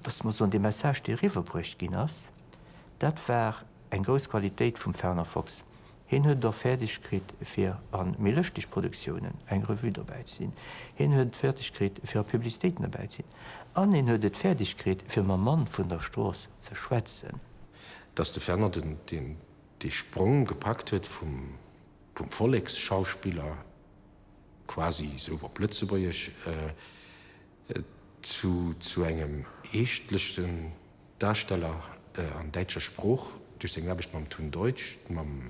Dass mer soen, dee Message, dee eriwwerbruecht ginn ass, dat war eng grouss Qualitéit vum Fernand Fox. Hien huet et och fäerdeg kritt, fir a méi lëschteg Produktiounen eng Revue dobäi ze sinn. Hien huet et fäerdeg kritt, fir a Publicitéiten dobäi ze sinn. An hien huet et fäerdeg kritt, fir mam Mann vun der Strooss ze schwätzen. Dass de Fernand dee Sprong gepackt huet vum Volleksschauspiller, quasi esou op Lëtzebuergesch, zu engem eeschtlechen. Darsteller an däitscher Sprooch, duerch seng Aarbecht mam Tun Deutsch, mam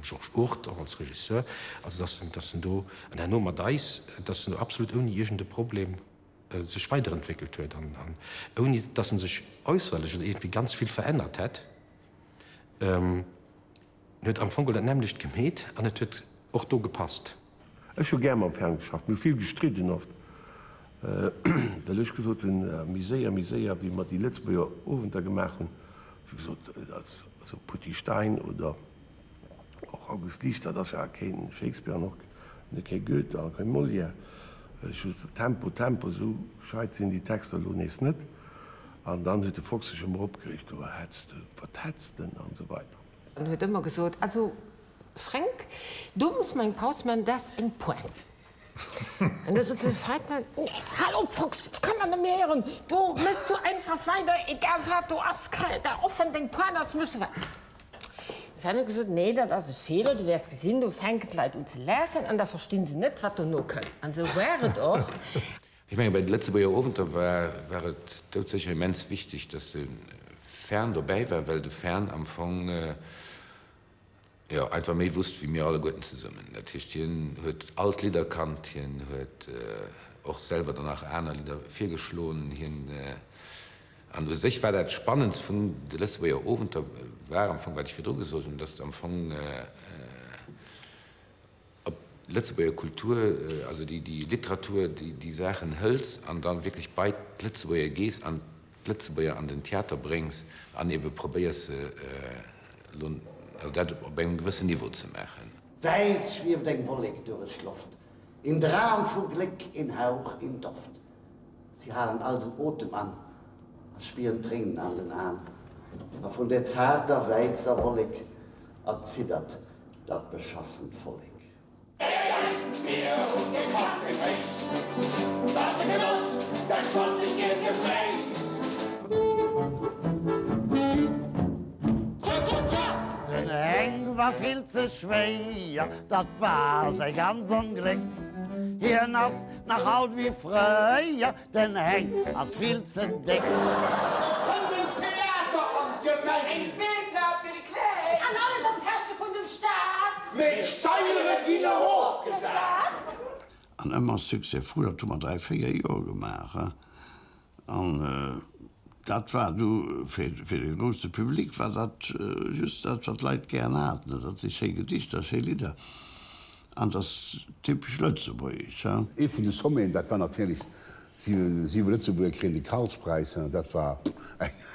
Georges Hurt och als Regisseur, also dass en, dass en do, an herno mat eis, dass en do absolut ouni iergend e Problem sech weiderentwéckelt huet an ouni dass en sech äusserlech oder iergendwéi ganz vill verännert hätt. En huet am Fong geholl dat nämmlecht gemeet an et huet och do gepasst. Ech hu gär mam Fern geschafft. Mir hu vill gestridden oft, well ech gesot hunn, méi séier, méi séier, wéi mer déi Lëtzebuerger Owenter gemaach hunn, hu ech gesot, also Poutty Stein oder och August Lichter, dat ass jo awer kee Shakespeare an och kee Goethe a kee Molière. Ech hu Tempo, Tempo, esou gescheit sinn déi Texter elo nees net. An dann huet de Fox sech ëmmer opgereegt, do hetz de, wat hetz de an esou weider. En huet ëmmer gesot, Also Fränk, do muss mer eng Paus man, dat ass eng Pointe. An da sot de Feitner, Nee, hal op Fox, ech kann dat net méi héieren, do méchs du einfach weider, egal wat do ass, da, och wann et eng Pointe ass, muss du weider. De Fernand huet gesot, Nee, dat ass e Feeler, du wäers gesinn, do fänken d'Leit un ze laachen an da versti se net, wat dono kënnt. An esou war et och. Ech menge bei de Lëtzebuerger Owenter war war et doudsécher immens wichteg, datt de Fern dobäi war, well de Fern am Fong jo einfach méi wusst wéi mir alleguerten zesummen. Dat heescht, hien huet all d'Lidder kannt, hien huet och selwer dann nach aner Lidder virgeschloen, hien an u sech war dat Spannendst vun de Lëtzebuerger Owenter war am Fong, wat ech virdru gesot hunn, datt am Fong op d'Lëtzebuerger Kultur, also déi Literatur, déi Saachen hëls an da wierklech bei d'Lëtzebuerger gees an d'Lëtzebuerger an den Theater bréngs an ebe probéiers se elo, also dat op engem gewëssen Niveau ze maachen. Wäiss schwieft eng Wollek durech d'Loft, een Dram vu Gléck, een Hauch, een Doft. Si halen all den Otem an a spieren d'Tréinen an den An. A vun där zaarter wäisser Wollek erziddert Dat beschassent Vollek. Mir hunn gekacht Gefréiss, 't ass e Genoss, dat schwankegt gielt Gefréiss. Tscha tscha tscha! Den Heng war vill ze schwéier, dat war säi ganz Ongléck. Hien ass nach haut wéi fréier, Den Heng ass vill ze déck. Do kënnt en Theater an d'Gemeng. Eng Spillplaz fir déi Kleng. An alles op Käschte vun dem Staat. Mee d'Steiere ginn erofgesat. An ëmmer Succès. Fru, dat hu mer 3, 4 Joer gemaach. An dat war du fir de grousse Public war dat just dat, wat d'Leit gären haten. Dat si schéi Gedichter, schéi Lidder. An dat ass typesch lëtzebuergesch, he? Ee vun de Sommeten, dat war natierlech Siwe Lëtzebuerger kréien de Karlspräis, he? Dat war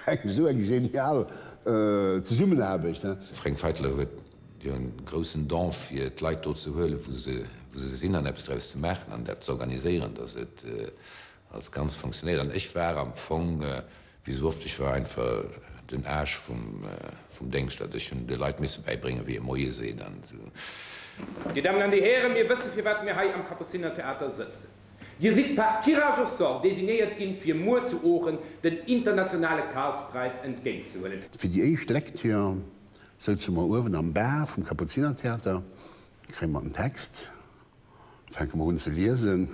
eng esou eng genial Zesummenaarbecht, he? Fränk Feitler huet jo en groussen Don fir d'Leit do ze huelen, wou se wou se sinn an eppes draus ze maachen an dat z'organiséieren, datt et als Ganzt funktionéiert. An ech war am Fong Wéi sou oft, ech war einfach den Aasch vum Déngscht, dat ech hunn de Leit misse bäibréngen, wéi ee Moie seet an esou. Dir Dammen an Dir Hären, mir wësse firwat mir hei am Kapuzinertheater sëtzen. Dir sidd par tirage au sort designéiert ginn, fir muer zu Oochen den internationale Karlspreis entgéintzehuelen. Fir déi éischt Lecture souze mer uewen am Bar vum Kapuzinertheater, kréie mer den Text, fänke mer un ze liesen,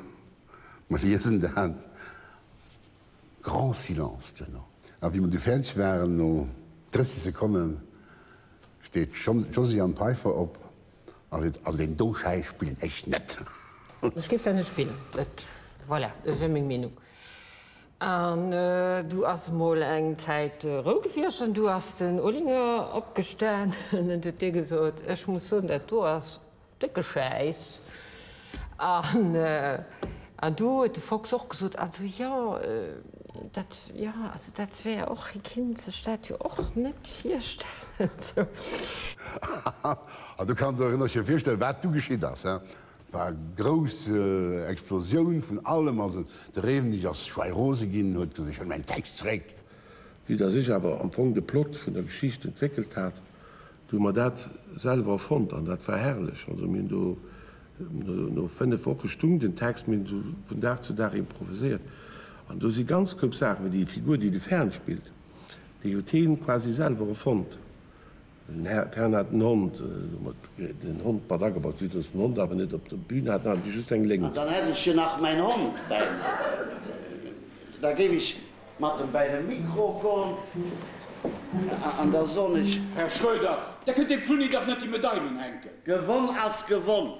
mer liesen dat, Grand silence duerno. A wéi mer du fäerdeg waren, no 30 Sekonnen, steet d'Josiane Peiffer op a seet, Also deen do Schäiss spillen ech net. Ech géif dat net spillen. Dat, voilà, dat wär meng Meenung. An du ass emol eng Zäit Rou gewiescht an du ass den Olinger opgestan an huet dir gesot, Ech muss soen, dat do ass Décke Schäiss. An an du huet de Fox och gesot, also jo, dat, jo, also dat wär och, hie kinnt sech dat jo och net virstellen sou. An du kanns der ech jo virstellen, wat du geschitt ass, he. Et war e grouss Explosioun vun allem. Also de Rewenig ass schweirose ginn, huet gesot, ech huele mäin Text zréck. Vue dass ech awer am Fong de Plot vun der Geschicht entwéckelt hat, Du hu mer dat selwer erfonnt an dat war herrlech. Also mir hunn do no 5 Woche stung den Text, mir hunn esou vun Dag zu Dag improviséiert an do si ganz Koup Saachen, wéi déi Figur, déi de Fern spillt, déi huet heen quasi selwer erfonnt. Den Fern hat en Hond, do hu mer den Hond mat agebaut, vue dass mer den Hond awer net op der Bühn haten, haten mir just eng Léngt. An dann hätt ech jo nach mäin Hond bäi mer. Da géif ech. mat em bäi de Mikro goen an da soen ech. Här Schroeder, Der kënnt dem Cluny dach net déi Medail unhänken. Gewonn ass gewonn.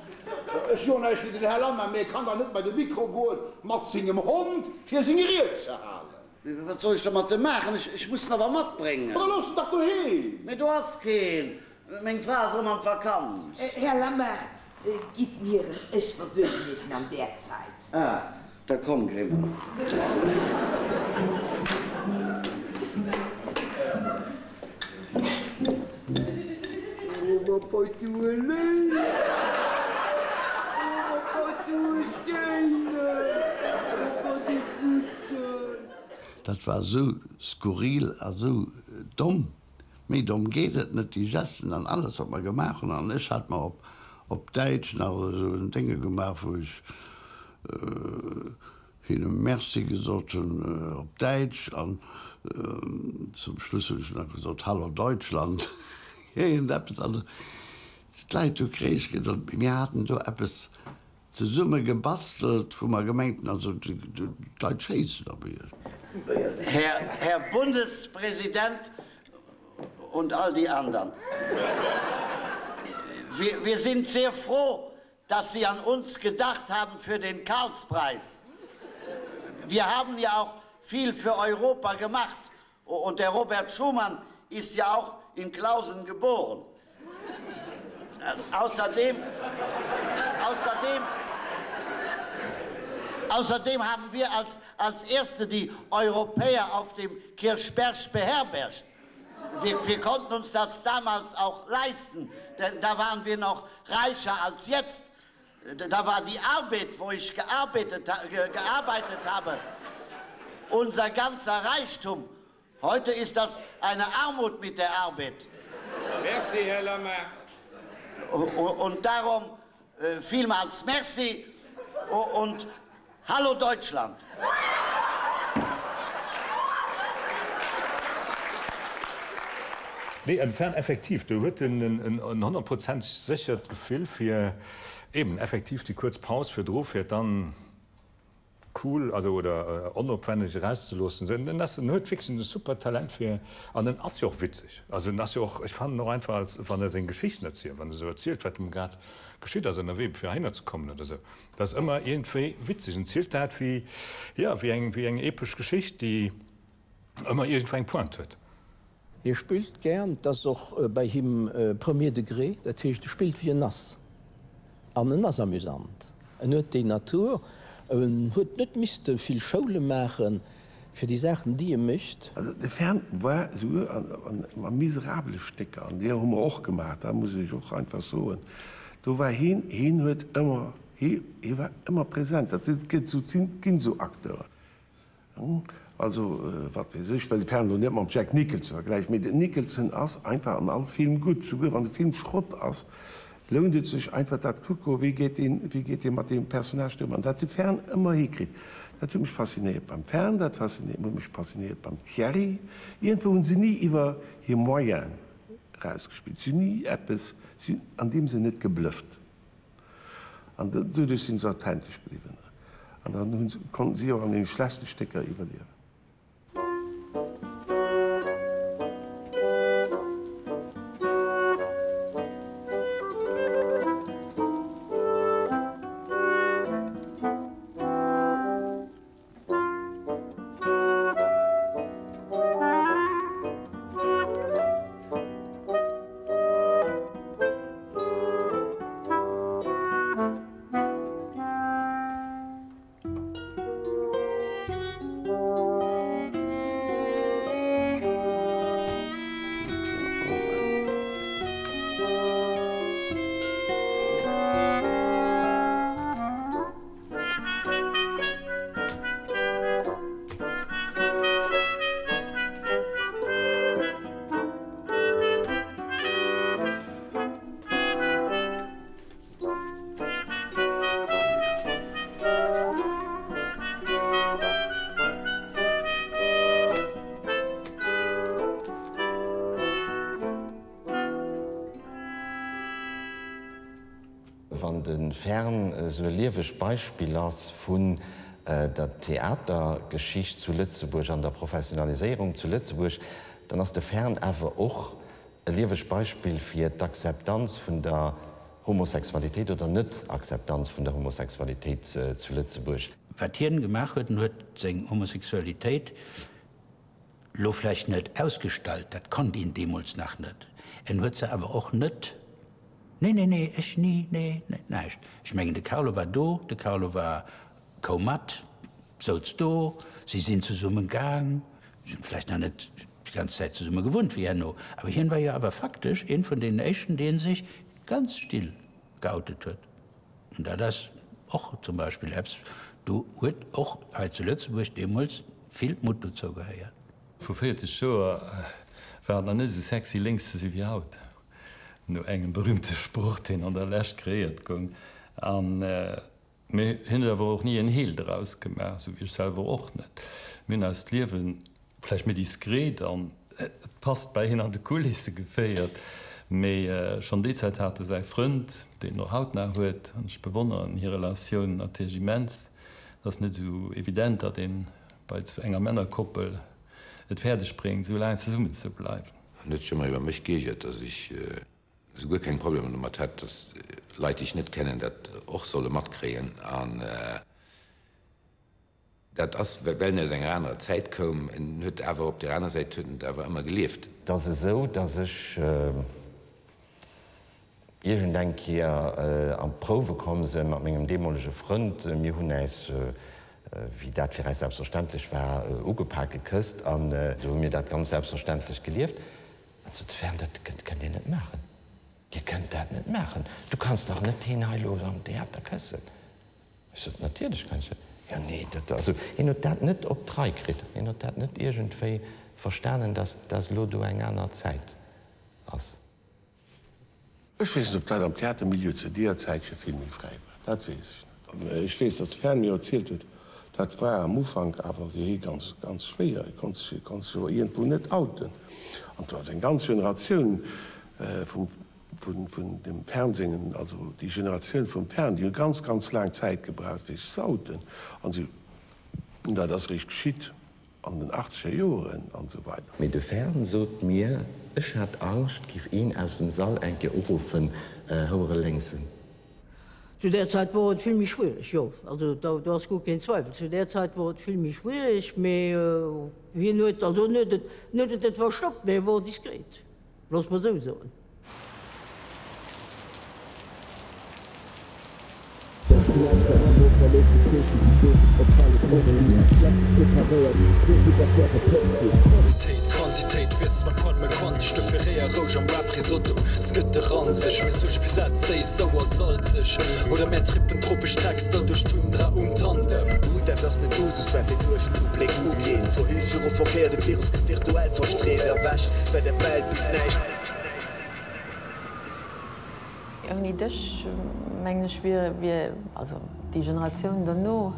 Ech soen Iech net, den Här Lamma, mee e kann dach net bei de Mikro goen mat sengem Hond, fir seng Ried ze halen. Mee wat soll ech da mat em maachen? Ech muss en awer matbréngen. Ma da looss en dach doheem. Mee do ass keen. Meng Fra ass erëm an d'Vakanz. Här Lamma, gitt mir en, ech versuergen Iech en an där Zait. Ah, da komm, Grimmel. Dat war esou skurril a sou domm. Méi domm geet et net, déi Gesten an alles wat mer gemaach hunn. An ech hat mer op op Däitsch nach esou en Dénge gemaach, wou ech hinne Merci gesot hunn op Däitsch an zum Schluss hunn ech nach gesot, Hallo Deutschland, iergendeppes. An d'Leit hu Kreesch gedoen. Mir haten do eppes Zesumme gebastelt, wou mer gemengt hunn, also d'Leit schéissen op iech. Här Bundespräsident und all die andern, wir sind sehr froh, dass Sie an uns gedacht haben für den Karlspreis. Wir haben ja auch viel für Europa gemacht und der Robert Schumann ist ja auch in Klausen geboren. Außerdem, außerdem, außerdem haben wir als, als erste die Europäer auf dem Kirchberg beherbergt. Wir, wir konnten uns das damals auch leisten, denn da waren wir noch reicher als jetzt. Da war die Arbeit, wo ich gearbeitet, gearbeitet habe, unser ganzer Reichtum. Heute ist das eine Armut mit der Arbeit. Merci, Här Lammer. Und darum äh, vielmals Merci und Hallo Deutschland. Nee, entfernt effektiv, do huet en en honnertprozenteg séchert Gefill fir eben effektiv déi kuerz Paus virdru fir et dann cool, also oder onopwenneg erauszeloossen. En ass, en huet wierklech en super Talent fir, an en ass jo och witzeg, also en ass jo och, ech fannen en och einfach als, wann e seng Geschichten erzielt, wann e sou erzielt wat em grad geschitt ass ënnerwee fir heihinner ze kommen oder sou, dat ass ëmmer iergendwéi witzeg. En zielt dat wéi, jo, wéi eng, wéi eng epesch Geschicht, déi ëmmer iergendwou eng Pointe huet. Hie spillt gär, et ass och bei him premier degré, dat heescht e spillt wéi en ass an en ass amüsant. En huet déi Natur, en huet net misste vill Schoule maachen fir déi Saachen déi e mécht. Also de Fern war esouguer a miserabele Stécker, an deer hu mer och gemaach, dat muss ech och einfach soen, do war heen, heen huet ëmmer, hee war ëmmer present. Dat gëtt esou, ginn esou Acteuren. Also, wat weess ech, well de Fern elo net mam Jack Nicholson vergläichen, mee den Nicholson ass einfach an all Film gutt, souguer wann de Film Schrott ass, lount et sech einfach dat kucko, wéi geet deen, wéi geet dee mat deem Personnage do ëm, an dat de Fern ëmmer hikritt, dat huet mech faszinéiert beim Fern, dat huet mech faszinéiert beim Thierry, iergendwou hunn se ni iwwer hir Moyenen erausgespillt, si hunn ni eppes, si hunn an deem Sënn net geblufft. An doduerch sinn se authentesch bliwwen. An dann konnten si och an deene schlechte Stécker iwwerliewen. Wann de Fern esou e liewegt Beispill ass vun. der Theatergeschicht zu Lëtzebuerg an der Professionaliséierung zu Lëtzebuerg, dann ass de Fern awer och e liewegt Beispill fir d'Akzeptanz vun der Homosexualitéit oder Net-Akzeptanz vun der Homosexualitéit zu Lëtzebuerg. Wat hien gemaach huet, en huet seng Homosexualitéit lo vläicht net ausgestallt, dat konnt een deemools nach net, en huet se awer och net, nee, nee, nee, ech ni, nee, net näischt. Ech mengen, de Carlo war do, de Carlo war, koum mat, souz do, si sinn zesummen gaang, si hunn vläicht nach net déi ganz Zäit zesumme gewunnt wéi herno, awer hien war jo awer faktesch een vun deenen éischten, dee sech ganz still geoutet huet. An dat ass och zum Beispill eppes, do huet och hei zu Lëtzebuerg deemools vill Mutt dozou gehéiert. Vru 40 Joer war et nach net esou sexy lénks ze si wéi haut, no engem berühmte Sproch, deen an der Lescht kreéiert goung. An Mee hien huet awer och ni en Heel draus gemaach, esou wéi ech selwer och net. Mir hunn eist Liewe vläicht méi diskret an, et passt, bäi hien an de Kulisse geféiert. Mee schonn déi Zäit hat e säi Frënd, deen en och haut nach huet, an ech bewonneren hir Relatioun natierlech immens. Et ass net esou evident, datt ee bei enger Männerkoppel et fäerdeg bréngt, esou laang zesummen ze bleiwen. En huet sech ëmmer iwwer mech geiergert, datt ech esouguer keng Problemer domat hätt, dass Leit, déi ech net kennen, dat och solle matkréien. An dat ass, well en aus enger anerer Zäit koum. En huet awer op där aner Säit huet en et awer ëmmer gelieft. Et ass esou, dass ech iergend eng Kéier an d'Prouwe komm sinn mat mengem deemolege Frënd. Mir hunn äis, wéi dat fir äis selbstverständlech war, ugepak, gekësst an esou hu mir dat ganz selbstverständlech gelieft. An sot de Fern, dat kënnt Dir net maachen, Dir kënnt dat net maachen, du kanns dach net heen hei elo am Theater këssen. Ech sot, natierlech kann ech dat. Jo, nee, dat, also hien huet dat net op d'Rei kritt, hien huet dat net iergendwéi verstanen, dass dat elo do eng aner Zäit ass. Ech weess net, ob d'Leit am Theatermilieu zu deeër Zäit scho vill méi fräi waren. Dat weess ech net. Ech weess, datt de Fern mir erzielt huet, dat war am Ufank awer fir hie ganz, ganz schwéier. Hie konnt sech, hie konnt sech awer iergendwou net outen. An et war eng ganz Generatioun vum, vun, vun dem Fern sengen, also déi Generatioun vum Fern, déi hu ganz, ganz laang Zäit gebraucht, fir sech ze outen. An si, dat ass eréischt geschitt An den achtzeger Joeren an esou weider. Mee de Fern sot mir, ech hat Angscht, giff een aus dem Sall eng Kéier uruffen, Houere Lénksen. Zu där Zäit wor et vill méi schwiereg, jo, also do ass guer keen Zweiwel. Zu där Zäit wor et vill méi schwiereg, mee hien huet, also en huet et, en huet et net verstoppt, mee e wor diskret. Looss mer esou soen. Ouni dech, mengen ech, wier, wier, also déi Generatioun derno,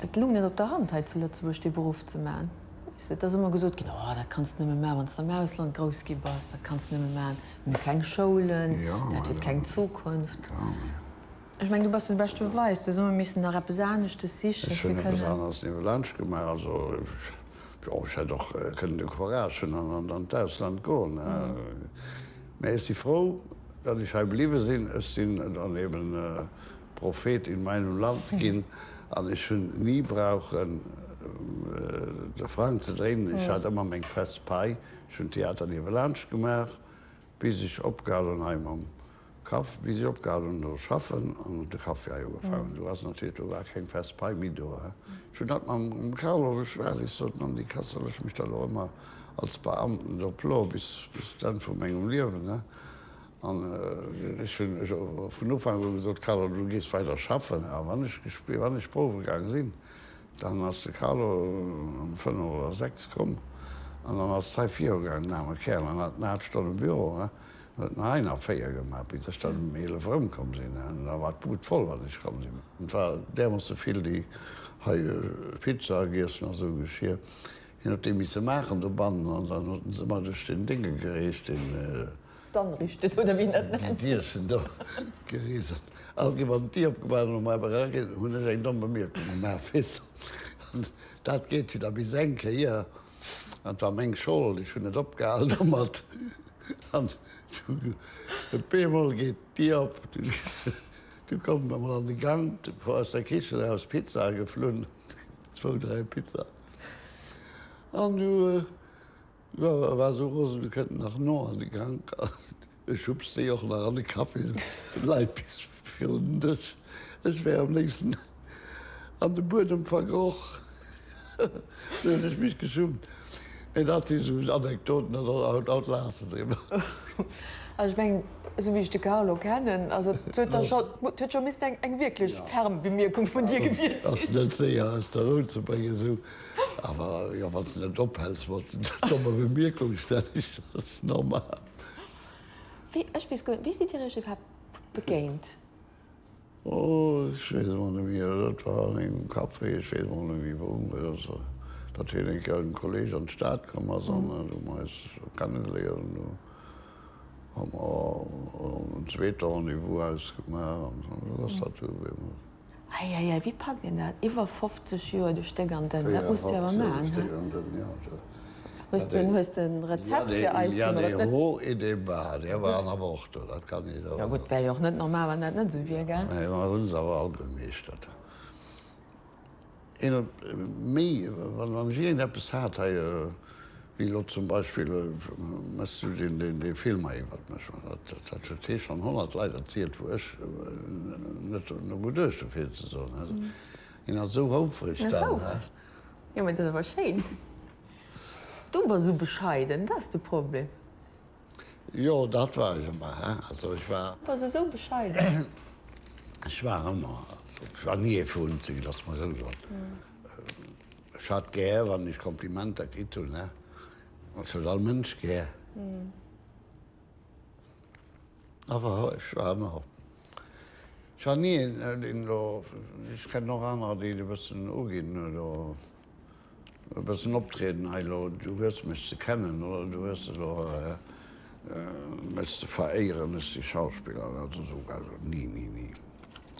dat lung net op der Hand, hei zu Lëtzebuerg dee Beruff ze maachen. Weess de, et ass ëmmer gesot ginn, Oh, dat kanns de nëmme maachen, wann s de am Ausland grouss gi bass, dat kanns de nëmme maachen, mir hu keng Schoulen, dat huet keng Zukunft. Ech mengen, du bass den beschte Beweis. Du hues ëmmer missen nach eppes aneschtes sichen, Ech fir hunn eppes kënnen. aneres niewelaanscht gemaach. Also, jo, ech hätt och kënnen de Courage hunn an an d'Ausland goen. Mä ech si frou, datt ech hei bliwwe sinn. Ech sinn dann eben Prophet in meinem Land ginn an ech hunn ni brauchen de Frang ze dréinen. Ech hat ëmmer meng fest Pai. Ech hunn Theater niewelaanscht gemaach, bis ech opgehal hunn hei mam Kaff, bis ech opgehal hunn do schaffen an de Kaffi hei ugefaangen hunn, do ass natierlech, do war keng fest Pai méi do. Ech hunn dat mam Carlo beschwat, ech sot, an déi Kass soll ech mech da lo ëmmer als Beamten do ploe bis bis d'Enn vu mengem Liewen, he? An ech hunn vun Ufank u gesot, Carlo, du gees weider schaffen. A wann ech gespillt, wann ech prouwe gaang sinn, dann ass de Carlo ëm 5 oder 6 komm an dann ass et hei virugaangen, den aarme Kärel, an hat en 8 Stonne Büro, he? Huet en hei nach 4 gemaach, bis ech dann um 11 erëmkomm sinn. An da war d'Bud voll, wann ech komm sinn. Et war därmoosse vill, déi hei Pizza giess hunn a sou Geschir. Hien huet déi misse maachen dobannen an dann huet en se ëmmer duerch deen Dénge gereecht, deen. D'Anrichten, oder wéi een dat nennt. Déi Dier sinn do gereest. All Kéier wann d'Dier opgemaach an op einmal eraginn, hunn ech eng domm Bemierkung gemaach, weess de. An dat geet jo da bis eng Kéier. An et war meng Schold, ech hunn net opgehal domat. An du op eemol geet d'Dier op, du kommt emol an de Gank, aus der Kichen eraus Pizzae geflunn, zwou, dräi Pizzaen. An du Jo, e war esou rosen, du kënnt nach no an de Gank an e schubst déi och nach an de Café, de Leit bis virun den Dësch. Ech wär am léifsten an de Buedem verkroch, sou hunn ech mech geschummt. Mee dat si sou Anekdoten, dat haut, haut laacht se driwwer. Also ech mengen, esou wéi ech de Carlo kennen, also et huet da scho, et huet scho missen eng, eng wierklech ferm Bemierkung vun dir gewielt sinn. Ass net séier aus der Rou ze bréngen, esou. Awer jo, wann s de net ophäls mat domme Bemierkungen stänneg, dat ass normal. Wéi, ech weess guer net, wéi sidd Dir Iech iwwerhaapt begéint? Oh, ech weess emol net méi, dat war an engem Café, ech weess emol net méi wou, mee dat ass, datt hien eng Kéier en Kolleg an d'Stad komm ass an du hu mer eis kennegeléiert an du hu mer en zweete Rendez-vous ausgemaach an esou ass dat du op eemol. Eieiei, wéi packt een dat? Iwwer 50 Joer duerch déck an dënn, dat muss de awer maachen, he? Hues de, hues de en Rezept fir eis, wéi mer et net. Jo gutt, wär jo och net normal, wann dat net esou wier, gell? Een huet méi, wann ech iergendeppes hat hei, wéi elo zum Beispill, mess du deen, deen Film hei iwwert mech, dat huet hee schonn 100 Leit erzielt, wou ech net no geduecht hu fir et ze soen. Also een ass esou houfreg dann. Jo, mä dat ass awer schéin. Du bass esou bescheiden, dat ass de Problem. Jo, dat war ech ëmmer, he. Also ech war. Du bass esou bescheiden. Ech war ëmmer, also ech war ni ee fir unzeginn, loosse mer esou soen. Ech hat gär, wann ech Komplimenter kritt hunn, he. Dat huet all Mënsch gär. Awer ech war ëmmer, ech war ni een, deen elo, ech kennen och anerer, déi et e bëssen uginn do. E bëssen optrieden hei elo, du hues mech ze kennen, oder du hues elo mech ze veréieren, ech si Schauspiller, also esou, also ni, ni, ni.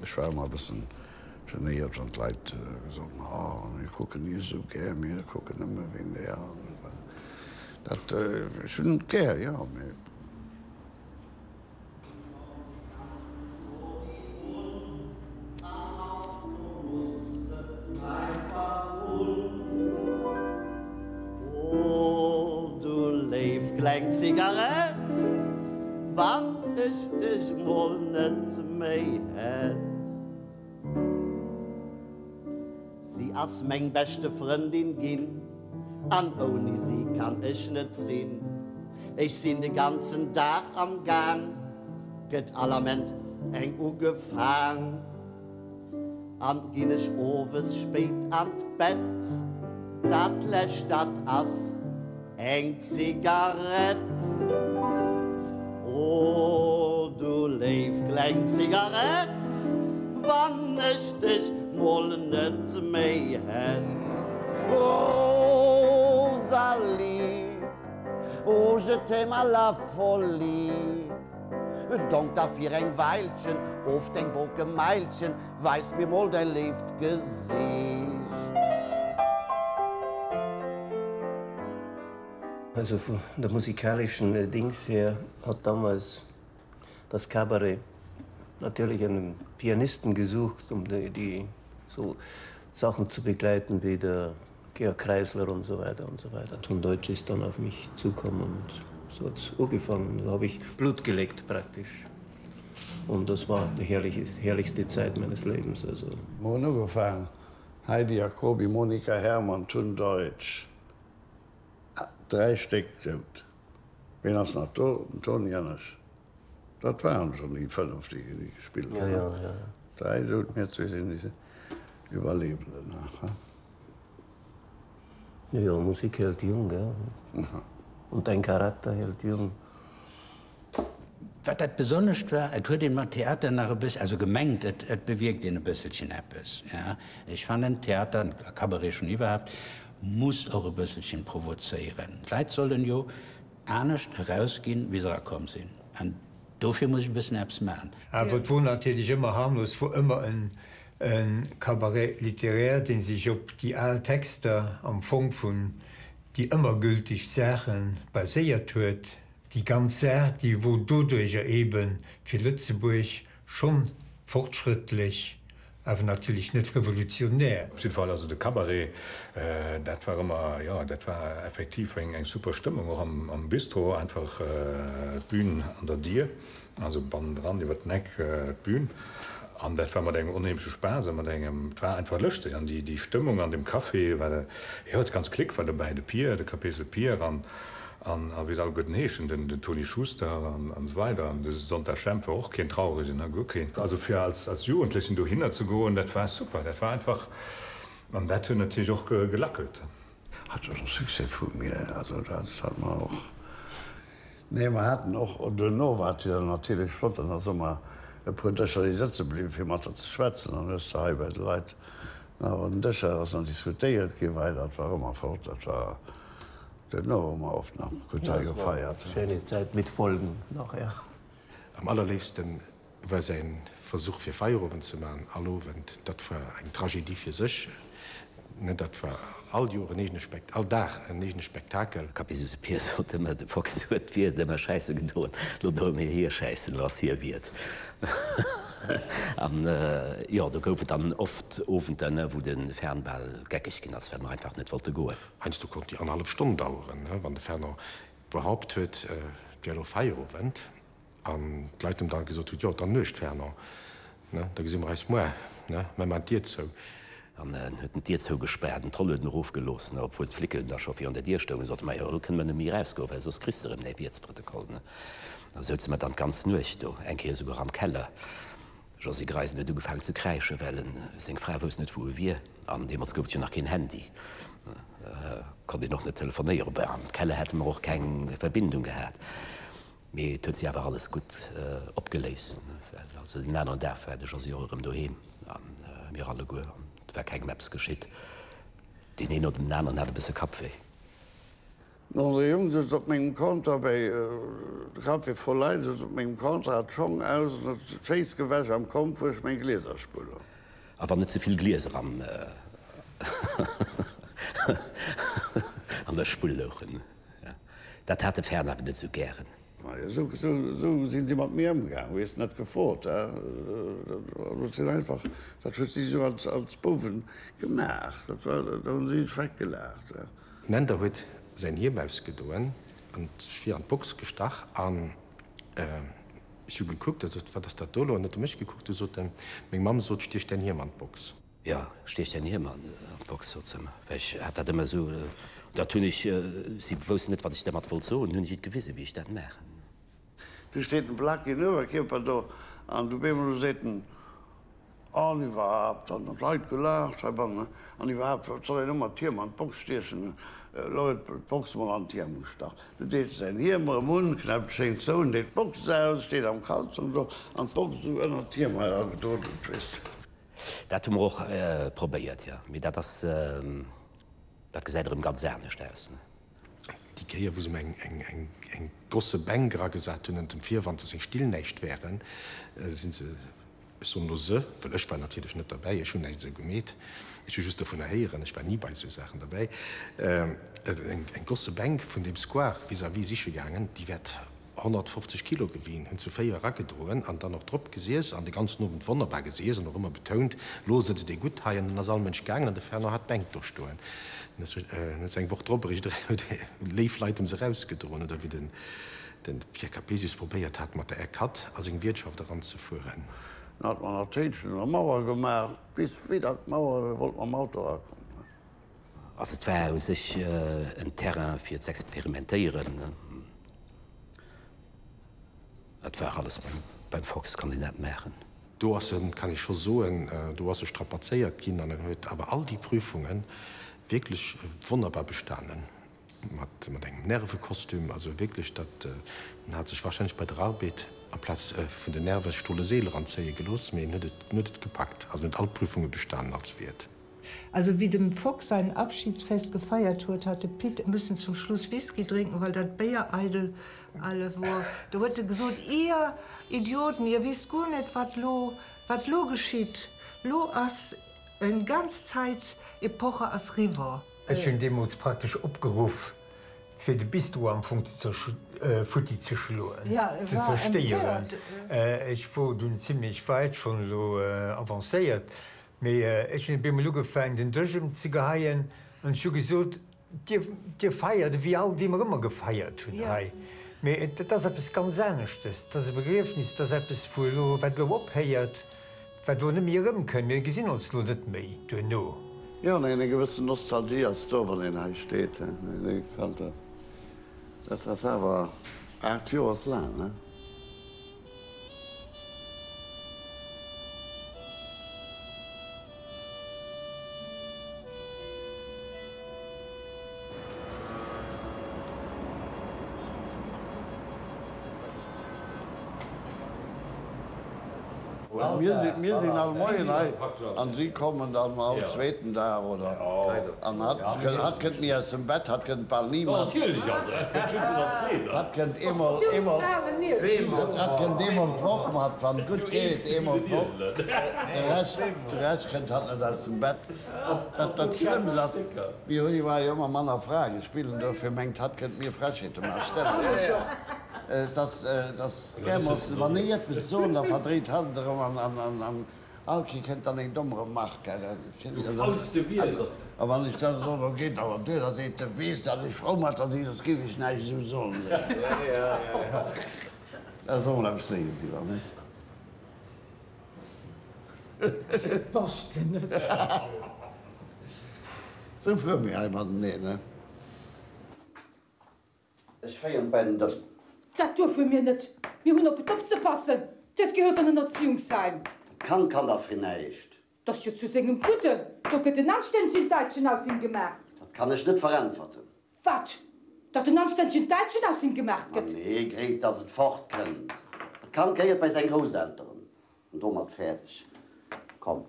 Ech war ëmmer e bëssen genéiert, wann d'Leit gesot hunn, oh mir kucken iech esou gär, mir kucken nëmme wéint där. Dat, ech hunn et gär, jo, mee. O du léif kleng Zigarett, wann ech dech mol net méi hätt. Si ass meng beschte Frëndin ginn, an ouni si kann ech net sinn. Ech sinn de ganzen Dag am Gaang, gëtt all Ament eng ugefaang. An ginn ech owes spéit an d'Bett, dat lescht dat ass eng Zigarett. O du léif kleng Zigarett, wann ech dech mol net méi hätt. Rosalie, oh je t'aime à la folie. Donc da fir eng Weilchen of deng boke Mailchen, weis mir mol däi léift Gesiicht. Also vun der musikalischen Dings her hat damals das Cabaret natürlich einen Pianisten gesucht, um die, die so Sachen zu begleiten wie der Georg Kreisler und so weiter und so weiter. Tun Deutsch ist dann auf mich zukommen und so hat's ugefangen. Da habe ich Blut geleckt praktisch. Und das war die herrlichste, herrlichste Zeit meines Lebens. Also. Mir hunn ugefaangen, Heidi Jacoby, Monika Herrmann, Tun Deutsch, 3 Stéck dout. Ween ass nach do? Den Tony an ech. Dat waren schonn déi 5, déi gespillt hunn. Ja, ja, ja. 3 dout, mir zwee sinn déi Iwwerlebenden nach. Jo, Musik hält jung, gell? Und dein Charakter hält jung. Wat dat Besonnescht war, et huet een mat Theater nach e bëss, also gemengt, et, et bewierkt een e bësselchen eppes, ja. Ech fannen, Theater, a Cabaret schon iwwerhaapt, muss och e bësselchen provozéieren. D'Leit sollen jo. Anescht erausginn, wéi se erakomm sinn. An dofir muss ech e bëssen eppes maachen. Awer et wor natierlech ëmmer harmlos, et wor ëmmer e Cabaret littéraire, dee sech op déi al Texter, am Fong vun déi ëmmer gültig Saache baséiert huet. Déi ganz Saach, déi wor doduercher eebe fir Lëtzebuerg schonn fortschrëttlech, awer natierlech net revolutionär. Op jidde Fall, also de Cabaret, dat war ëmmer, jo, dat war effektiv eng super Stëmmung, och am Bistro, einfach d'Bün an der Dier, also bannendran iwwer den Eck d'Bün. An dat war mat engem onheemleche Spaass a mat engem, et war einfach lëschteg. An déi Stëmmung an deem Café war, jo, d'ganz Clique war dobäi, de Pir, de Kapeesel Pir an An a wéi se alleguerten heeschen, den den Toni Schuster an an esou weider. An de Sonntag Jemp war och keen Trauregen, ne, guer keen. Also fir als als Jugendlechen dohinner ze goen, dat war super, dat war einfach, an dat huet natierlech och gelackelt. Hat jo och Succès vu mir, also dat hat mer och. Nee, mer haten och, duerno war et jo dann natierlech flott, dann ass ëmmer e puer Dëscher déi sëtze bliwwen fir mat der ze schwätzen, dann hues de hei bei de Leit nach un den Dëscher ass nach diskutéiert gi weider, dat war ëmmer flott, dat war. Duerno hu mer oft nach gutt hei gefeiert. Schöne Zeit mit Folgen nach, ja. Am allerléifsten war säin Versuch fir Feierowend ze man, all Owend, dat war eng Tragedie fir sech, ne, dat war all Joer en eegene Spekt, all Dag en eegene Spektakel. Kapisus Pier sot ëmmer, de Fox huet d'Wiert ëmmer schäisse gedoen, lo doe mir hie schäissen, lo ass hie Wiert. An jo, do gouf et dann oft Owenter, ne, wou de Fern bal geckeg ginn ass, well mer einfach net wollte goen. Heiansdo konnt déi annerhallef Stonn daueren, wann de Fernand behaupt huet, et wär elo Feierowend, an d'Leit em da gesot hunn, Jo, dann Nuecht, Fernand, ne, da gesi mer eis muar, ne, mä man d'Dier zou. An en huet en d'Dier zougespaart, en d'Rollueden erofgelooss, ne, obwuel d'Flicken da scho virun der Dier stoungen, sot e, Ma jo, elo kënne mer net méi erausgoen, well soss kriss de erëm däi Wiertsprotokoll, ne. Da souze mer dann d'ganz Nuecht do, eng Kéier esouguer am Keller. De Josy Greisen huet ugefaangen ze kräischen, well en, seng Fra wousst net wou e wier, an deemools gouf et jo nach keen Handy, konnt een och net telefonéieren. Bon, am Keller hätte mer och keng Verbindung gehat, mee et huet sech awer alles gutt opgeléist, well also den aneren Dag war de Josy och erëm doheem a mir alleguer, an et war kengem eppes geschitt. Deen een oder den aneren hat e bësse Kappwéi. Den André Jung sëtzt op mengem Comptoir bäi de Café voll Leit, sëtzt op mengem Comptoir, hat d'Schong aus an huet d'Féiss gewäsch am Komp, wou ech meng Glieser spullen. A wann net ze vill Glieser am an der Spull louchen. Dat hat de Fern awer net sou gären. Majo, esou, esou, esou sinn si mat mir ëmgaang, weess, net gefrot, he, dat sinn einfach, dat huet si esou als, als Bouwen gemaach, dat war, do hunn si sech weggelaacht, he. Den Änder huet säin Hiem ausgedoen an vir an d'Box gestach an ech hu gekuckt a sot, Wat ass dat do elo? An huet e mech gekuckt, du sot en, Meng Mamm sot, stiech däin Hiem an d'Box. Jo, stiech däin Hiem an d'Box, sot se ëmmer, well ech hat dat ëmmer esou, dat hunn ech, si woussten net, wat ech dermat wollt soen, hunn ech et gewisen, wéi ech dat maachen. Du steet den Plak in Uewerkierper do an du beemol du seet en, An iwwerhaapt, an hunn d'Leit gelaacht heibannen, an iwwerhaapt, wat soll een ëmmer d'Hiem an d'Box stiechen, elo huet d'Box mol an d'Hiem gestach. Du deet säin Hiem erëm un, knäppt schéin zou, en deet d'Box aus, steet am Kalzong do an d'Box esou ënnert d'Hiem eragedodelt, weess de. Dat hu mer och probéiert, jo. Mee dat ass, dat gesäit erëm ganz anescht aus, ne? Déi Kéier, wou se em eng grosse Bänk eragesat hunn, ënnert dem Virwand, dass seng Still näischt wären, si se, ech soen elo se, well ech war natierlech net derbäi, ech hunn näischt esou gemeet, ech hu just dovunner héieren, ech war ni bei esou Saachen derbäi, eng grosse Bänk vun deem Square vis-à-vis siche gaangen, déi wäert 150 Kilo gewien, hunn zu 4 eragedroen an dann och drop gesiess an de ganzen Owend wonnerbar gesiess an och ëmmer betount, Lo sëtzt ee gutt hei. An dann ass all Mënsch gaangen an de Fernand hat d'Bänk do stoen. An huet se eng Woch drop eréischt léif Leit em se erausgedroen. Oder wéi den Pierre Capesius probéiert hat, mat der R4 a seng Wiertschaft eranzefueren. Dann hat mer nach d'Héitchen un der Mauer gemaach, bis widder d'Mauer, da wollt mam Auto erakommen. Also et war u sech en Terrain fir z'experimentéieren. Et war alles beim Fox, konnt een dat maachen. Do ass en, kann ee scho soen, do ass e strapazéiert ginn an en huet awer all déi Prüfunge wierklech wonnerbar bestanen, mat engem Nervekostüm, also wierklech dat, en hat sech wahrscheinlech bei der Arbed amplaz vun den Nerven stole Seel eranzéie gelooss, mee en huet et, en huet et gepackt, also en huet all d'Prüfunge bestanen als Wiert. Also wéi dem Fox säin Abschiedsfest gefeiert huet, hat de Pit müssen zum Schluss Whisky drénken, well dat Béier eidel alle wor. Do huet e gesot, Ihr Idioten, ihr wisst guer net, wat lo, wat lo geschitt. Lo ass en ganz Zäit-Epoche ass riwwer. Ech hunn deemools praktesch opgeruff, fir de Bistro am Fong ze futti ze schloen, ze zerstéieren. Ech wor dunn zimlech weit schonn elo avancéiert, mee ech hunn op eemol ugefaangen den Dësch ëmzegeheien an ech hu gesot, Dir, dir feiert ewéi all, wéi mer ëmmer gefeiert hunn hei, mee dat ass eppes ganz aneschtes, dat ass e Begriefnis, dat ass eppes wou elo, wat elo ophéiert. Wat elo net méi erëmkënnt, mir gesinn ons elo net méi duerno. Jo, eng gewëssen Nostalgie ass do, wann een hei steet. Dat ass awer 8 Joer ass laang, ne? Mir sinn all Moien hei an si kommen dann all zweeten Dag oder an hatt kënnt ni aus dem Bett, hatt kënnt bal ni mat. Hatt kënnt eemol, eemol, hatt kënnt eemol d'Woch mat, wann et gutt geet, eemol d'Woch. De Rescht, de Rescht kënnt hatt net aus dem Bett. Dat, dat Schlëmmst ass, mir hu jo ëmmer manner Frae spillen, dofir mengt hatt kënnt mir Frechheete maachen. Stell, dass, dass. Gär muss wann ech eppes soen, da verdréit hatt et erëm an all Kéier kënnt dann eng domm Remarque. A wann ech da soen, oh geet awer duer, da seet e, weess datt ech frou mat der si, soss géif ech näischt esou soen. Dat ass och mol eppes Negatives, net? Passt net. Sou frou mir hei mateneen, ne? Ech féieren bei den Dëmm. Dat duerfe mir net! Mir hunn op et opzepassen! Dat gehéiert an en Erziehungsheim! Dat Kand kann dach fir näischt! Dat ass jo zu sengem Gudden! Do gëtt en anstännegen Däitschen aus him gemaach! Dat kann ech net veräntwerten! Wat? Datt en anstännegen Däitschen aus him gemaacht Ma gëtt? nee, Gréit, datt et fortkënnt! Dat Kand gehéiert bei seng Grousselteren! An domat fäerdeg! Komm,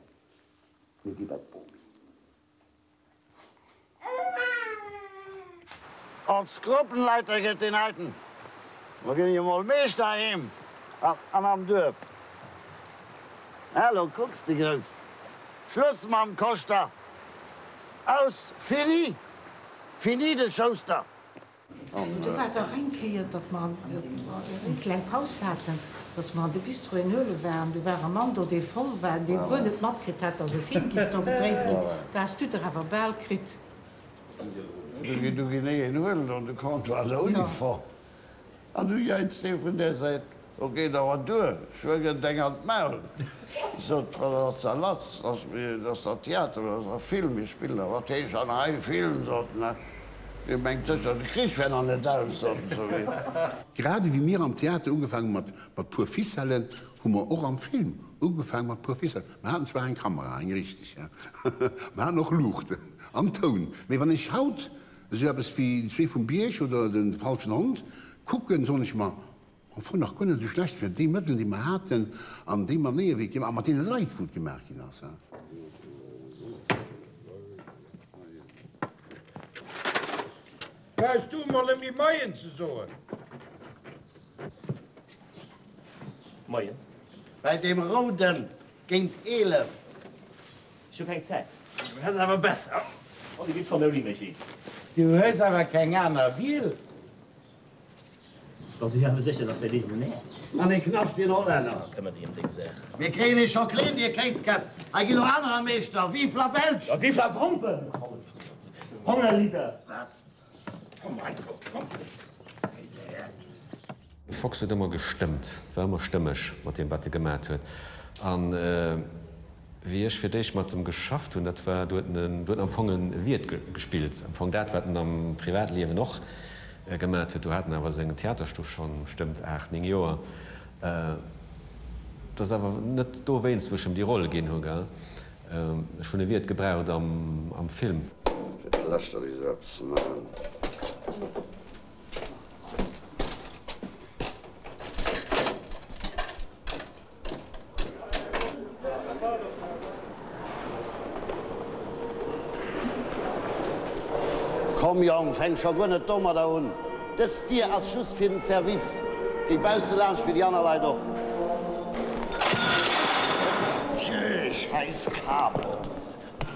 mir gi bei d'Bomi. Als Gruppenleiter gëtt deen heiten, mer ginn jo mol Meeschter heiheem an am Duerf. Elo kucks de Grouss, Schluss mam Koschter, aus, fini, fini de Schouster. Do war et och eng Kéier, datt mer eng kleng Paus haten, datt mer an de Bistro een huele waren. Do war e Mann do, dee voll war an dee guer net matkritt hat, datt e Film giff do gedréit ginn. Do has du der awer bal kritt. Du ginn ech een huelen an de Comptoir an der Uniform an du jäizt dee vun där Säit, Do geet awer duer, ech gëtt eng an d'Maul. Ech sot, Wat ass da lass? Dat ass dach Theater, dat ass dach Film, mir spillen dach. Wat heescht dann hei Film? sot en. Dir mengt sécher, de Krich wär nach net aus, sot en zu mir. Grad ewéi mir am Theater ugefaangen hu mat mat puer Ficellen, hu mer och am Film ugefaangen mat puer Ficellen. Mer haten zwar eng Kamera, eng richteg, mer haten och Luuchten an Toun, mee wann ech haut esou eppes wéi Déi zwee vum Bierg oder De falschen Hond kucken, soen ech mer, Am Fong nach guer net esou schlecht fir déi Mëttel, déi mer haten an déi Manéier, wéi et gemaach, a mat deene Leit, wou et gemaach ginn ass. Brauchs du emol ëm méi Moien ze soen? Moien. Bei deem Rouden géint 11. Ech hu keng Zäit. Du häss awer besser. Oh, dir gitt schonn ouni mech eens. Du hues awer keng aner Wiel. Bass du awer sécher, dass säi Degen en Här? An ee Knascht wéi en Hollänner. Këmmer déi ëm deng Saach. Mir kréien ee scho kleen, dir Kéiskäpp. Hei ginn och anerer Meeschter. Vive la Belge! Ja, vive la Grompen! Hongerlidder! Wat? Komm hei, komm, komm! De Fox huet ëmmer gestëmmt, war ëmmer stëmmeg mat deem, wat e gemat huet. An wéi ech fir d'éischt mat em geschafft hunn, dat war, do huet en, do huet en am Fong e Wiert gespillt, am Fong dat, wat en am Privatliewen och gemat huet. Do hat en awer seng Theaterstuff schonn bestëmmt 8, 9 Joer. Dat ass awer net dowéinst, wou ech em déi Roll ginn hu, gell. Ech hunn e Wiert gebraucht am Film. Fir der leschter déi esou eppes ze maachen. Komm Jong, fänk scho guer net domadder un. Dës Dier ass just fir den Service. Géi bausse laanscht wéi déi aner Leit och. Tjö, scheiss Capo.